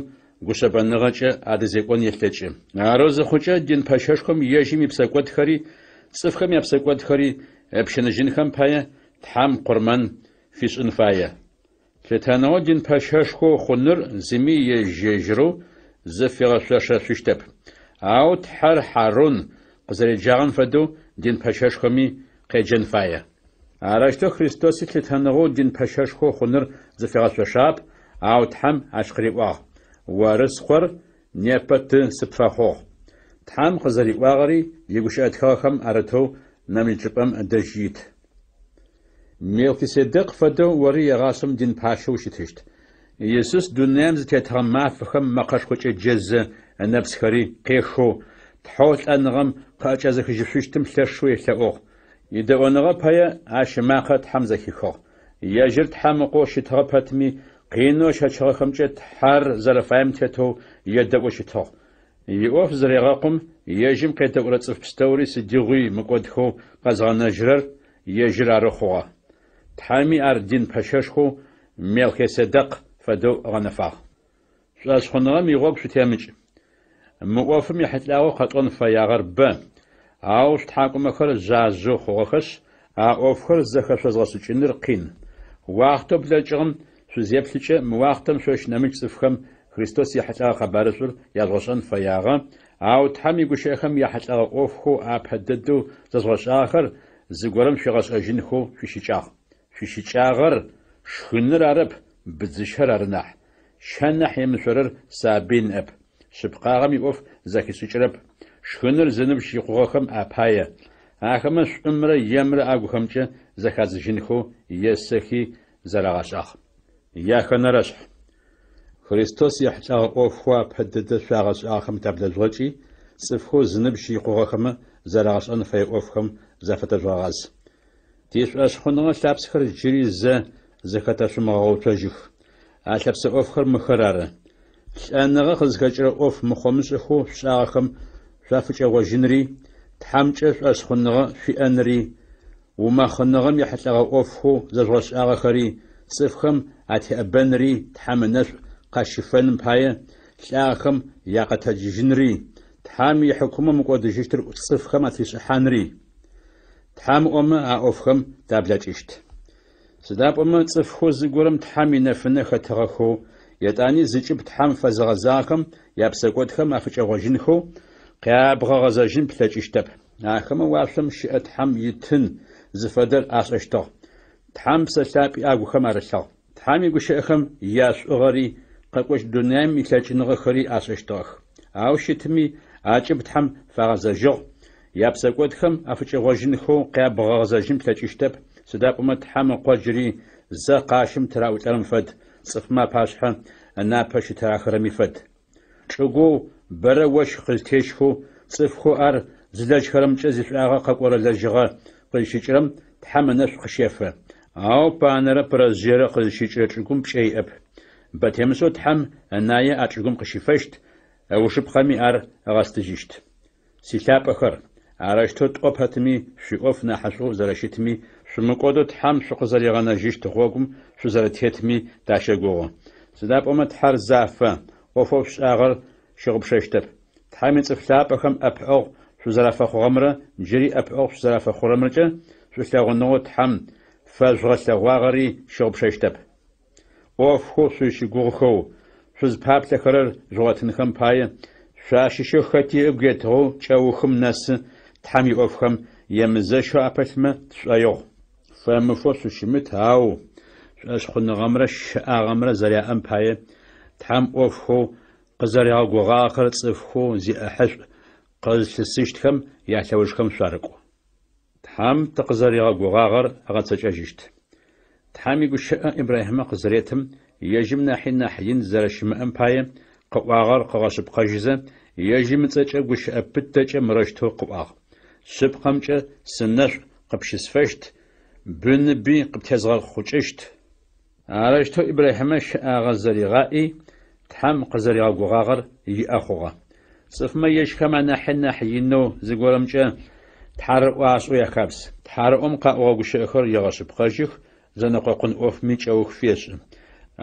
гушъэбэныгъэкӏэ адэзекӏон елъэкӏы. Арэу зыхъукӏэ, дин пэщэшхом ежьым ипсэкӏодхэри цӏыфхэм япсэкӏодхэри ыпщыныжьынхэм пае, Тхьэм къурмэн фишӏын фае. Лъытэныгъэу дин пэщэшхо хъуныр зыми ежь-ежьырэу зыфигъэшъошэшъущтэп. Ау Тхьэр Хьарун къызэреджагъэм фэдэу дин пэщэшхоми къеджэн фае. Арэущтэу Христоси лъытэныгъэу дин пэщэшхо хъуныр зыфигъэшъошагъэп, ау Тхьэм ащ къыриӏуагъ: Оры Скъор, непэ Ты сыпфэхъугъ. Тхьэм къызэриӏуагъэри игущыӏэ тхыгъэхэм арытэу нэмыкӏ чӏыпӏэм ыдэжь ит. Мелхиседекъ фэдэу ори егъашӏэм дин пащэу ущытыщт. Исус дунаим зытетыгъэ мафэхэм мэкъэшхокӏэ джэзэ ынэпсхэри къехэу, Тхьэу лӏэныгъэм къыӏэкӏэзыхыжьышъущтым лъэшэу елъэӏугъ. Идэӏоныгъэ пае ащ ымакъэ Тхьэм зэхихыгъ. Ежьыр Тхьэм Ыкъоу щытыгъэ пэтми, къинэу ыщэчыгъэхэмкӏэ Тхьэр зэрэфаем тетэу едэӏоу щытыгъ. Иӏоф зырегъэкъум, ежьым къедэӏурэ цӏыф пстэури сыдигъуи мыкӏодхэу къэзгъэнэжьырэр ежьыр ары хъугъэ. Тхьэми ар дин пэщэшхоу Мелхиседекъ фэдэу ыгъэнэфагъ. Шӏошъхъуныгъэм игъогу шъутемыкӏ. Мы ӏофым ехьылӏагъэу къэтӏон фэягъэр бэ, ау шъутхьакӏумэхэр жъажъэу хъугъэхэшъ, а ӏофхэр зэхэшъозгъэшӏыкӏыныр къин. Уахътэу блэкӏыгъэм шъузеплъыкӏэ, мы уахътэм шъощ нэмыкӏ цӏыфхэм Христос ехьылӏэгъэ къэбарышӏур яжъугъэшӏэн фэягъэ, ау Тхьэм игущыӏэхэм яхьылӏэгъэ ӏофхэу апэ дэдэу зэжъугъэшӏагъэхэр зыгорэм шъуигъэшӏэжьынхэу шъуищыкӏагъ. Шъуищыкӏагъэр шхыныр арэп, быдзыщэр ары нахь. Щэ нахь емышъорэр сабый ныӏэп, шъыпкъагъэм иӏоф зэхишӏыкӏырэп, шхыныр зыныбжь икъугъэхэм апае, ахэмэ шӏумрэ емрэ агухэмкӏэ зэхадзыжьынхэу есэхи зэрагъэшӏагъ. Яхэнэрэшъхь. Христос ехьылӏэгъэ ӏофхэу апэ дэдэ шъуагъэшӏагъэхэм таблэжъугъэкӏи, цӏыфхэу зыныбжь икъугъэхэмэ зэрагъэшӏэн фэе ӏофхэм зафэтэжъугъэгъаз. Тишӏошъхъуныгъэ лъапсэхэр джыри зэ зэхэтэшъумыгъэгъэуцожьых. А лъэпсэ ӏофхэр мыхэр ары. Лӏэныгъэ къызхэкӏырэ ӏоф мыхъомышӏэхэу шъушӏагъэхэм шъуафыкӏэгъожьынри, Тхьэмкӏэ шӏошъхъуныгъэ шъуиӏэнри, умэхъыныгъэм ехьылӏэгъэ ӏофхэу зэжъугъэшӏагъэхэри, цӏыфхэм атеӏэбэнри Тхьэм ынэшӏу къащыфэным пае, лӏагъэхэм якъэтэджыжьынри, Тхьэм ихьыкумэу мыкӏодыжьыщтыр цӏыфхэм атришӏыхьанри. Тхьэм ыӏомэ, а ӏофхэм таблэкӏыщт. Сыда пӏомэ цӏыфхэу зыгорэм Тхьэм инэфынэ хэтыгъэхэу, етӏани зыкӏыб Тхьэм фэзыгъэзагъэхэм япсэкӏодхэм афыкӏэгъожьынхэу къябгъэгъэзэжьын плъэкӏыщтэп. Ахэмэ уашъом щыӏэ Тхьэм итын зыфэдэр ашӏэщтыгъ. Тхьэм Псэ Лъапӏи агухэм арылъыгъ. Тхьэм игущыӏэхэм яшӏугъэри, къэкӏощт дунаим илъэкӏыныгъэхэри ашӏэщтыгъэх. Ау щытми, акӏыб Тхьэм фагъэзэжьыгъ, япсэкӏодхэм афыкӏэгъожьынхэу къябгъэгъэзэжьын плъэкӏыщтэп, сыда пӏомэ Тхьэм Ыкъо джыри зэ къащым тыраӏулӏэрэм фэд, цӏыфмэ апашъхьэ ынапэ щытырахырэми фэд. Чӏыгоу бэрэ ощх къызтещхэу, цӏыфхэу ар зылэжьхэрэмкӏэ зишӏуагъэ къэкӏорэ лэжьыгъэ къызщыкӏырэм Тхьэм ынэшӏу къыщефэ. Ау панэрэ пырэжъыерэ къызщыкӏырэ чӏыгум пкӏэ иӏэп. Бэ темышӏэу Тхьэм ынае а чӏыгум къыщифэщт, ыужыпкъэми ар ыгъэстыжьыщт. Силъапӏэхэр, арэущтэу тӏо пэтми, шъуиӏоф нахьышӏоу зэрэщытми, шъумыкӏодэу Тхьэм шъукъызэригъэнэжьыщт гъогум шъузэрэтетми тащэгугъы. Сыда пӏомэ Тхьэр зафэ, ӏофэу шъушӏагъэр щыгъупшэщтэп. Тхьэм ицӏыф лъапӏэхэм ӏэпыӏэгъу шъузэрафэхъугъэмрэ джыри ӏэпыӏэгъу шъузэрафэхъурэмрэкӏэ шӏулъэгъуныгъэу Тхьэм фэжъугъэлъэгъуагъэри щыгъупшэщтэп. ӏофхэу шъузщыгугъыхэу, шъузпаплъэхэрэр жъугъотынхэм пае, шъуащыщэу хэти ыгу етыгъэу кӏэухым нэсы Тхьэм иӏофхэм емызэщэу апылъмэ тшӏоигъу. Фэмыфэу шъущымыт, ау шӏошъхъуныгъэмрэ щэӏагъэмрэ зэряӏэм пае Тхьэм ӏофхэу къызэригъэгугъагъэхэр цӏыфхэу зиӏэхьышӏу къызлъысыщтхэм ялъэужхэм шъуарыкӏу. Тхьэм тыкъызэригъэгугъагъэр ыгъэцэкӏэжьыщт. Тхьэм игущыӏэ Ибрахьимэ къызыретым, ежьым нахьи нахь ин зэрэщымыӏэм пае, къыӏуагъэр къыгъэшъыпкъэжьызэ, ежьым ыцӏэкӏэ гущыӏэ пытэкӏэ мырэущтэу къыӏуагъ: Шъыпкъэмкӏэ сынэшӏу къыпщысфэщт, быныби къыптезгъэхъукӏыщт. Арэущтэу Ибрахьимэ щэӏагъэ зэригъаӏи, Тхьэм къызэригъэгугъагъэр иӏэ хъугъэ. Цӏыфмэ ежьхэм анахьи нахь инэу зыгорэмкӏэ тхьарыӏо ашӏэу яхабз. Тхьарыӏом къаӏогъэ гущыӏэхэр егъэшъыпкъэжьых, зэнэкъокъун ӏофми кӏэух фешӏы.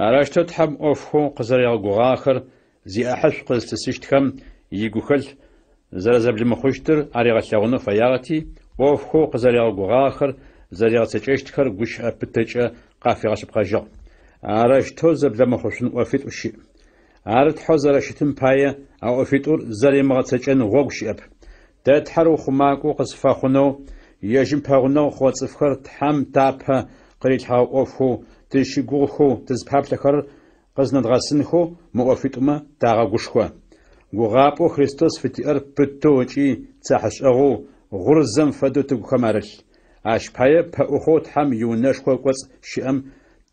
Арэущтэу Тхьэм ӏофхэу къызэригъэгугъагъэхэр зиӏахьышӏу къызлъысыщтхэм игухэлъ зэрэзэблимыхъущтыр аригъэлъэгъунэу фэягъэти, ӏофхэу къызэригъэгугъагъэхэр зэригъэцэкӏэщтхэр гущыӏэ пытэкӏэ къафигъэшъыпкъэжьыгъ. Арэущтэу зэблэмыхъушъун ӏофитӏу щыӏ. Ар Тхьэу зэрэщытым пае а ӏофитӏур зэримыгъэцэкӏэн гъогу щыӏэп. Тэ Тхьэр ухъумакӏоу къытфэхъунэу, ежьым пэгъунэгъу хъугъэ цӏыфхэр Тхьэм тапэ къырилъхьэгъэ ӏофхэу тызщыгугъыхэу тызпаплъэхэрэр къызнэдгъэсынхэу мы ӏофитӏумэ тагъэгушхо. Гугъапӏэу Христос фытиӏэр пытэу ыкӏи цахьышӏэгъоу, гъурзэм фэдэу тыгухэм арылъ. Ащ пае пэӏухъоу Тхьэм иунэшхо ыкӏоцӏ щыӏэм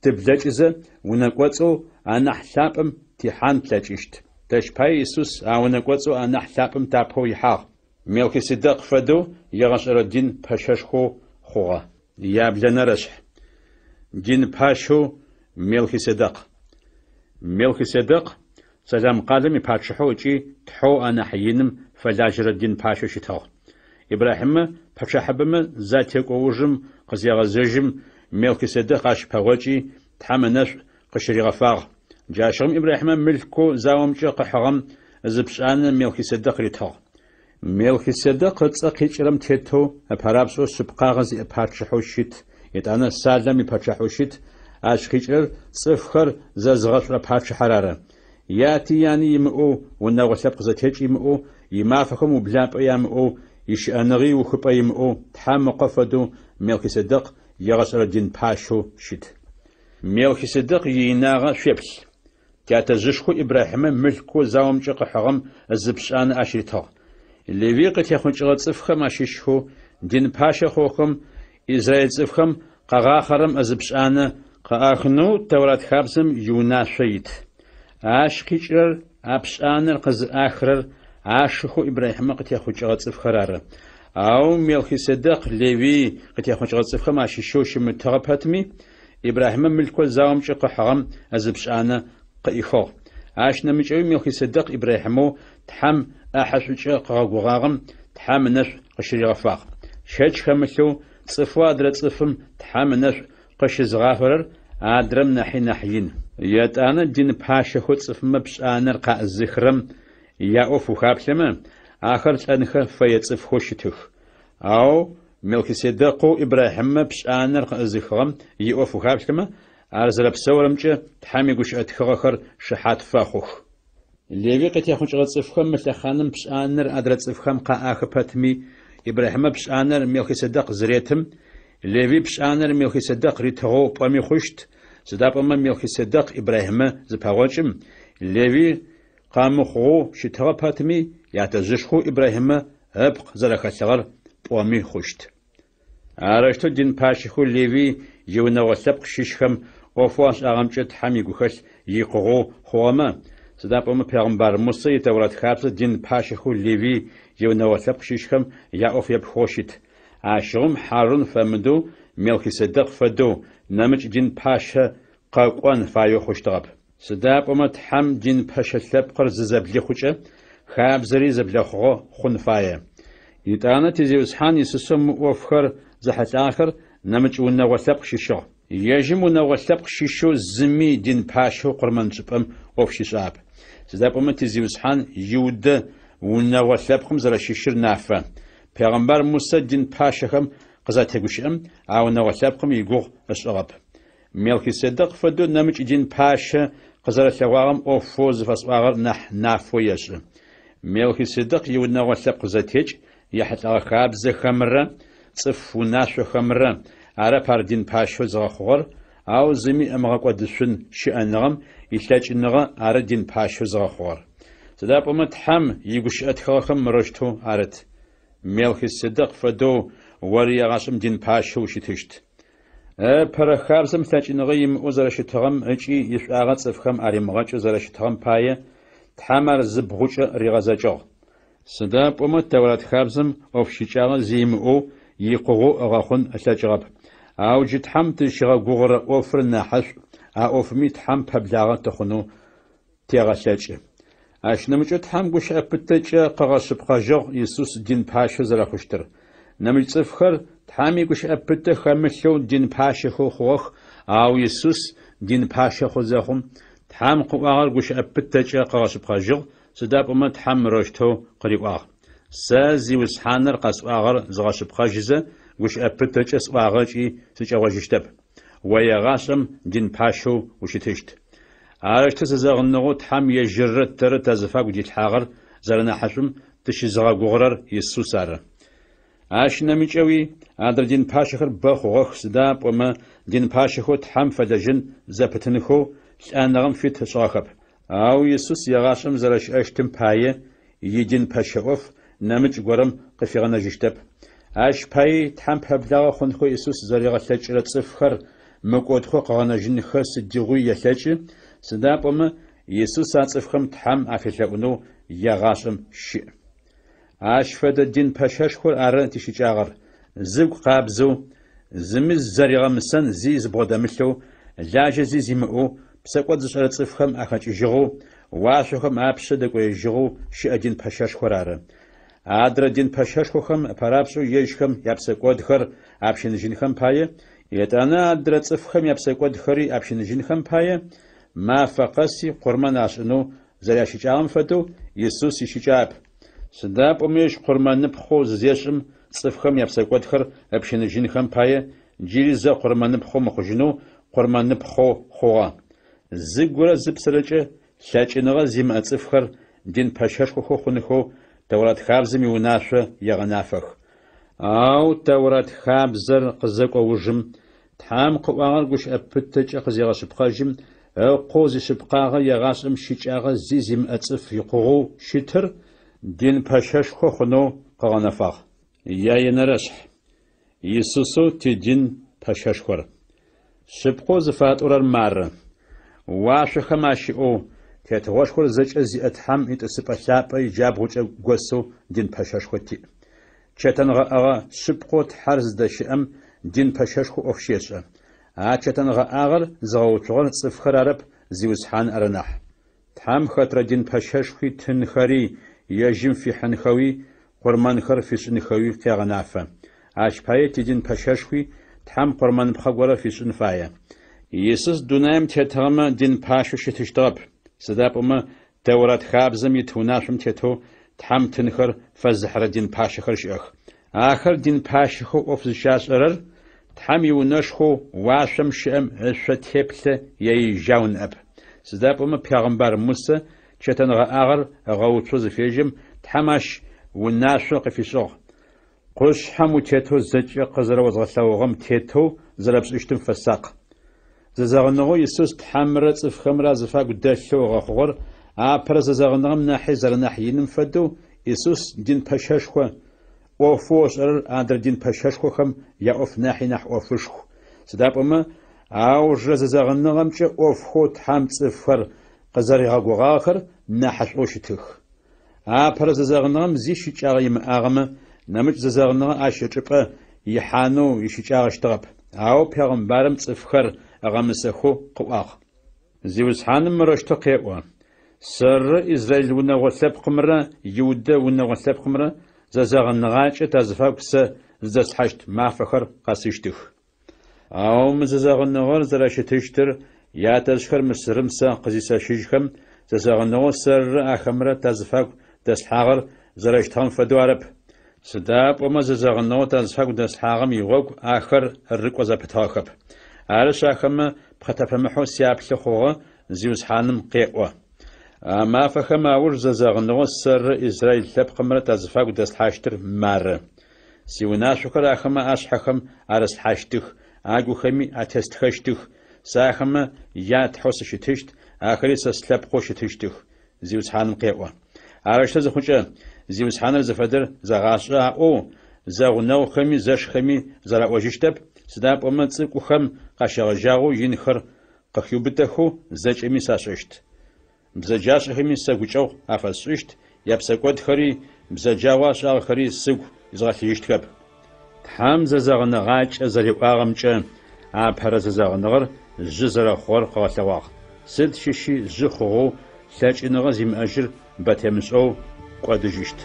тыблэкӏызэ, унэ кӏоцӏэу анахь лъапӏэм тихьан тлъэкӏыщт. Тэщ пае Исус а унэ кӏоцӏэу анахь лъапӏэм тапэу ихьагъ. Мелхиседекъ фэдэу егъэшӏэрэ дин пэщэшхоу хъугъэ. Яблэнэрэшъхь. Дин пащэу Мелхиседекъ. Мелхиседекъ Сэлам къалэм ипачъыхьэу ыкӏи Тхьэу анахь иным фэлажьэрэ дин пащэу щытыгъ. Ибрахьимэ пэчъахьыбэмэ затекӏо ужым къызегъэзэжьым, Мелхиседекъ ащ пэгъокӏи, Тхьэм ынэшӏу къыщыригъэфагъ. Джащыгъум Ибрахьимэ мылъкоу заомкӏэ къыхьыгъэм ызыпшӏанэ Мелхиседекъ ритыгъ. Мелхиседекъ ыцӏэ къикӏырэм тетэу ыпэрапшӏэу шъыпкъагъэ зиӏэ пачъыхьэу щыт, етӏанэ Салэм ипачъыхьэу щыт, ащ къикӏырэр цӏыфхэр зэзыгъэшӏурэ пачъыхьэр ары. Яти яни имыӏэу, унэгъо лъэпкъ зэтекӏ имыӏэу, имафэхэм ублапӏэ ямыӏэу, ищыӏэныгъи ухыпӏэ имыӏэу Тхьэм Ыкъо фэдэу Мелхиседекъ егъэшӏэрэ дин пащэу щыт. Мелхиседекъ иинагъэ шъуеплъ! Тятэжъышхоу Ибрахьимэ мылъкоу заомкӏэ къыхьыгъэм ызыпшӏанэ ащ ритыгъ. Левый къытехъукӏыгъэ цӏыфхэм ащыщхэу дин пащэ хъугъэхэм израиль цӏыфхэм къагъахъэрэм ызыпшӏанэ къыӏахынэу Тэурат хабзэм иунашъо ит. Ащ къикӏырэр а пшӏанэр къызыӏахырэр ашыхэу Ибрахьимэ къытехъукӏыгъэ цӏыфхэр ары. Ау Мелхиседекъ Левый къытехъукӏыгъэ цӏыфхэм ащыщэу щымытыгъэ пэтми, Ибрахьимэ мылъкоу заомкӏэ къыхьыгъэм ызыпшӏанэ къыӏихыгъ. Ащ нэмыкӏэуи Мелхиседекъ Ибрахьимэу Тхьэм ӏахьышӏукӏэ къыгъэгугъагъэм Тхьэм ынэшӏу къыщыригъэфагъ. Щэч хэмылъэу, цӏыфэу адрэ цӏыфым Тхьэм ынэшӏу къыщызыгъафэрэр адрэм нахьи нахь ин. Етӏанэ дин пащэхэу цӏыфмэ пшӏанэр къаӏызыхырэм яӏоф ухаплъэмэ, ахэр лӏэнхэ фэе цӏыфхэу щытых. Ау Мелхиседекъэу Ибрахьимэ пшӏанэр къыӏызыхыгъэм иӏоф ухаплъэмэ, ар зэрэпсэурэмкӏэ Тхьэм игущыӏэ тхыгъэхэр шыхьат фэхъух. Левый къытехъукӏыгъэ цӏыфхэм мы лъэхъаным пшӏанэр адрэ цӏыфхэм къаӏахы пэтми, Ибрахьимэ пшӏанэр Мелхиседекъ зыретым, Левый пшӏанэр Мелхиседекъ ритыгъэу пӏоми хъущт, сыда пӏомэ Мелхиседекъ Ибрахьимэ зыпэгъокӏым, Левый къэмыхъугъэу щытыгъэ пэтми, ятэжъышхоу Ибрахьимэ ыпкъ зэрэхэлъыгъэр пӏоми хъущт. Арэущтэу дин пащэхэу Левый иунэгъо лъэпкъ щыщхэм ӏофэу ашӏагъэмкӏэ Тхьэм игухэлъ икъугъэу хъугъэмэ, сыда пӏомэ пегъымбар Мусэ и Тэурат хабзэ дин пащэхэу Левый иунэгъо лъэпкъ щыщхэм яӏоф епхыгъэу щыт, ащыгъум Хьарун фэмыдэу Мелхиседекъ фэдэу нэмыкӏ дин пащэ къэкӏон фаеу хъущтыгъэп. Сыда пӏомэ Тхьэм дин пэщэ лъэпкъыр зызэблихъукӏэ, хабзэри зэблэхъугъэ хъун фае. Етӏанэ ти Зиусхьан Исусэу мы ӏофхэр зэхьылӏагъэхэр нэмыкӏ унэгъо лъэпкъ щыщыгъ. Ежьым унэгъо лъэпкъ щыщэу зыми дин пащэу къурмэншӏыпӏэм ӏоф щишӏагъэп. Сыда пӏомэ ти Зиусхьан Иудэ унэгъо лъэпкъым зэрэщыщыр нафэ. Пегъэмбар Мусэ дин пащэхэм къызатегущыӏэм, а унэгъо лъэпкъым игугъу ышӏыгъэп. Мелхиседекъ фэдэу нэмыкӏ дин пащэ къызэрэлъэгъуагъэм ӏофэу зыфэсӏуагъэр нахь нафэу ешӏы. Мелхиседекъ иунэгъо лъэпкъ зэтекӏ ехьылӏэгъэ хабзэхэмрэ цӏыф унашъохэмрэ арэп ар дин пащэу зыгъэхъугъэр, ау зыми ымыгъэкӏодышъун щыӏэныгъэм илъэкӏыныгъэ ары дин пащэу зыгъэхъугъэр. Сыда пӏомэ Тхьэм игущыӏэ тхыгъэхэм мырэущтэу арыт, Мелхиседекъ фэдэу ори егъашӏэм дин пащэу ущытыщт. Ыпэрэ хабзэм лъэкӏыныгъэ имыӏэу зэрэщытыгъэм ыкӏи ишӏуагъэ цӏыфхэм аримыгъэкӏэу зэрэщытыгъэм пае, Тхьэм ар зы бгъукӏэ ригъэзэкӏыгъ. Сыда пӏомэ Тэурат хабзэм ӏоф щыкӏагъэ зи имыӏэу, икъугъэу ыгъэхъун ылъэкӏыгъэп. Ау джы Тхьэм тызщигъэгугъырэ ӏофыр нахьышӏу, а ӏофыми Тхьэм пэблагъэ тыхъунэу тегъэлъэкӏы. Ащ нэмыкӏэу Тхьэм гущыӏэ пытэкӏэ къыгъэшъыпкъэжьыгъ Исус дин пащэу зэрэхъущтыр. Нэмыкӏ цӏыфхэр Тхьэм игущыӏэ пытэ хэмылъэу дин пащэхэу хъугъэх, ау Исус дин пащэ хъу зэхъум, Тхьэм къыӏуагъэр гущыӏэ пытэкӏэ къыгъэшъыпкъэжьыгъ, сыда пӏомэ Тхьэм мырэущтэу къыриӏуагъ: Сэ, Зиусхьаныр къэсӏуагъэр згъэшъыпкъэжьызэ, гущыӏэ пытэкӏэ сӏуагъэ ыкӏи сыкӏэгъожьыщтэп. О егъашӏэм дин пащэу ущытыщт. Арэущтэу зэзэгъыныгъэу Тхьэм ежьыррэ тэррэ тазыфагу дилъхьагъэр зэрэнахьышӏум тыщызыгъэгугъырэр Исус ары. Ащ нэмыкӏэуи адрэ дин пащэхэр бэ хъугъэх, сыда пӏомэ дин пащэхэу Тхьэм фэлэжьэн зэпытынхэу лӏэныгъэм фит ышӏыгъэхэп. Ау Исус егъашӏэм зэрэщыӏэщтым пае, идин пэщэ ӏоф нэмыкӏ горэм къыфигъэнэжьыщтэп. Ащ паий Тхьэм пэблагъэ хъунхэу Исус зэригъэлъэкӏырэ цӏыфхэр мыкӏодхэу къыгъэнэжьынхэ сыдигъуи елъэкӏы, сыда пӏомэ Исус а цӏыфхэм Тхьэм афелъэӏунэу егъашӏэм щыӏ. Ащ фэдэ дин пэщэшхор ары тищыкӏагъэр, зыгу къабзэу, зыми зэригъэмысэн зи зыбгъодэмылъэу, лажьэ зи зимыӏэу, псэкӏод зышӏэрэ цӏыфхэм ахэкӏыжьыгъэу, уашъохэм апшъэ дэкӏоежьыгъэу щыӏэ дин пэщэшхор ары. Адрэ дин пэщэшхохэм ыпэрапшӏэу ежьхэм япсэкӏодхэр апщыныжьынхэм пае, етӏанэ адрэ цӏыфхэм япсэкӏодхэри апщыныжьынхэм пае, мафэ къэси къурмэн ашӏынэу зэрящыкӏагъэм фэдэу, Исус ищыкӏагъэп. Сыда пӏомэ ежь къурмэныпхъэу зызешӏым, цӏыфхэм япсэкӏодхэр ыпщыныжьынхэм пае, джыри зэ къурмэныпхъэу мыхъужьынэу къурмэныпхъэу хъугъэ. Зыгурэ зыпсэрэкӏэ лъэкӏыныгъэ зимыӏэ цӏыфхэр дин пэщэшхохэу хъунхэу Тэурат хабзэм иунашъо егъэнафэх. Ау Тэурат хабзэр къызэкӏо ужым, Тхьэм къыӏуагъэр гущыӏэ пытэкӏэ къызегъэшъыпкъэжьым, Ыкъоу зишъыпкъагъэ егъашӏэм щыкӏагъэ зи зимыӏэ цӏыф икъугъэу щытыр дин пэщэшхо хъунэу къыгъэнэфагъ. Яенэрэшъхь. Исусэу тидин пэщэшхор. Шъыпкъэу зыфатӏорэр мары. Уашъохэм ащыӏэу, тетыгъошхор зэкӏэ зиӏэ Тхьэм итӏысыпӏэ лъапӏэ иджабгъукӏэ госэу дин пэщэшхо тиӏ. Чэтэнгъэӏэгъэ шъыпкъэу Тхьэр зыдэщыӏэм дин пэщэшхо ӏоф щешӏэ. А чэтэнгъэӏагъэр зыгъэуцугъэр цӏыфхэр арэп, Зиусхьаныр ары нахь. Тхьэм хэтрэ дин пэщэшхуи тынхэри ежьым фихьынхэуи, къурмэнхэр фишӏынхэуи къегъэнафэ. Ащ пае тидин пэщэшхуи Тхьэм къурмэныпхъэ горэ фишӏын фае. Исус дунаим тетыгъэмэ, дин пащэу щытыщтыгъэп, сыда пӏомэ Тэурат хабзэм ит унашъом тетэу Тхьэм тынхэр фэзыхьырэ дин пащэхэр щыӏэх. Ахэр дин пащэхэу ӏоф зыщашӏэрэр Тхьэм иунэшхоу уашъом щыӏэм ышъо теплъэ е ижьау ныӏэп. Сыда пӏомэ пегъымбар Мусэ чэтэнгъэӏагъэр ыгъэуцоу зыфежьэм, Тхьэм ащ унашъо къыфишӏыгъ, Къушъхьэм утетэу зэкӏэ къызэрэозгъэлъэгъугъэм тетэу зэрэпшӏыщтым фэсакъ. Зэзэгъыныгъэу Исус Тхьэмрэ цӏыфхэмрэ азыфагу дэлъэу ыгъэхъугъэр апэрэ зэзэгъыныгъэм нахьи зэрэнахь иным фэдэу, Исус дин пэщэшхо, ӏофэу ышӏэрэр адрэ дин пэщэшхохэм яӏоф нахьи нахь ӏофышху, сыда пӏомэ аужрэ зэзэгъыныгъэмкӏэ ӏофхэу Тхьэм цӏыфхэр къызэригъэгугъагъэхэр нахьышӏоу щытых. Апэрэ зэзэгъыныгъэм зи щыкӏагъэ имыӏагъэмэ, нэмыкӏ зэзэгъыныгъэ ащ ычӏыпӏэ ихьанэу ищыкӏагъэщтыгъэп. Ау пегъымбарым цӏыфхэр ыгъэмысэхэу къыӏуагъ. Зиусхьаным мырэущтэу къеӏо, Сэррэ Израил унэгъо лъэпкъымрэ Иудэ унэгъо лъэпкъымрэ зэзэгъыныгъакӏэ тазыфагу сэ зыдэслъхьащт мафэхэр къэсыщтых. Ау мы зэзэгъыныгъэр зэрэщытыщтыр ятэжъхэр Мысырым сэ къызисэщыжьхэм, зэзэгъыныгъэу сэррэ ахэмрэ тазыфагу дэслъхьагъэр зэрэщытыгъэм фэдэу арэп. Сыда пӏомэ зэзэгъыныгъэу тазыфагу дэслъхьагъэм игъогу ахэр рыкӏо зэпытыгъэхэп. Арышъ, ахэмэ пхъэтэпэмыхьэу сяплъы хъугъэ, Зиусхьаным къеӏо. А мафэхэм ауж зэзэгъыныгъэу сэррэ израил лъэпкъымрэ тазыфагу дэслъхьащтыр мары. Сиунашъохэр ахэмэ ашъхьэхэм арыслъхьащтых, агухэми атестхэщтых, сэ ахэмэ я Тхьэу сыщытыщт, ахэри сэ слъэпкъэу щытыщтых, Зиусхьаным къеӏо. Арэущтэу зыхъукӏэ, Зиусхьаныр зыфэдэр зэгъашӏэ аӏоу, зэгъунэгъухэми зэшхэми зэраӏожьыщтэп, сыда пӏомэ цӏыкӏухэм къащегъэжьагъэу инхэр къыхиубытэхэу зэкӏэми сашӏэщт. Бзэджашӏэхэми сэ гукӏэгъу афэсшӏыщт, япсэкӏодхэри, бзэджагъэу ашӏагъэхэри сыгу изгъэлъыжьыщтхэп. Тхьэм зэзэгъыныгъакӏэ зэриӏуагъэмкӏэ апэрэ зэзэгъыныгъэр жъы зэрэхъугъэр къыгъэлъэгъуагъ. Сыд щыщи жъы хъугъэу лъэкӏыныгъэ зимыӏэжьыр бэ темышӏэу кӏодыжьыщт.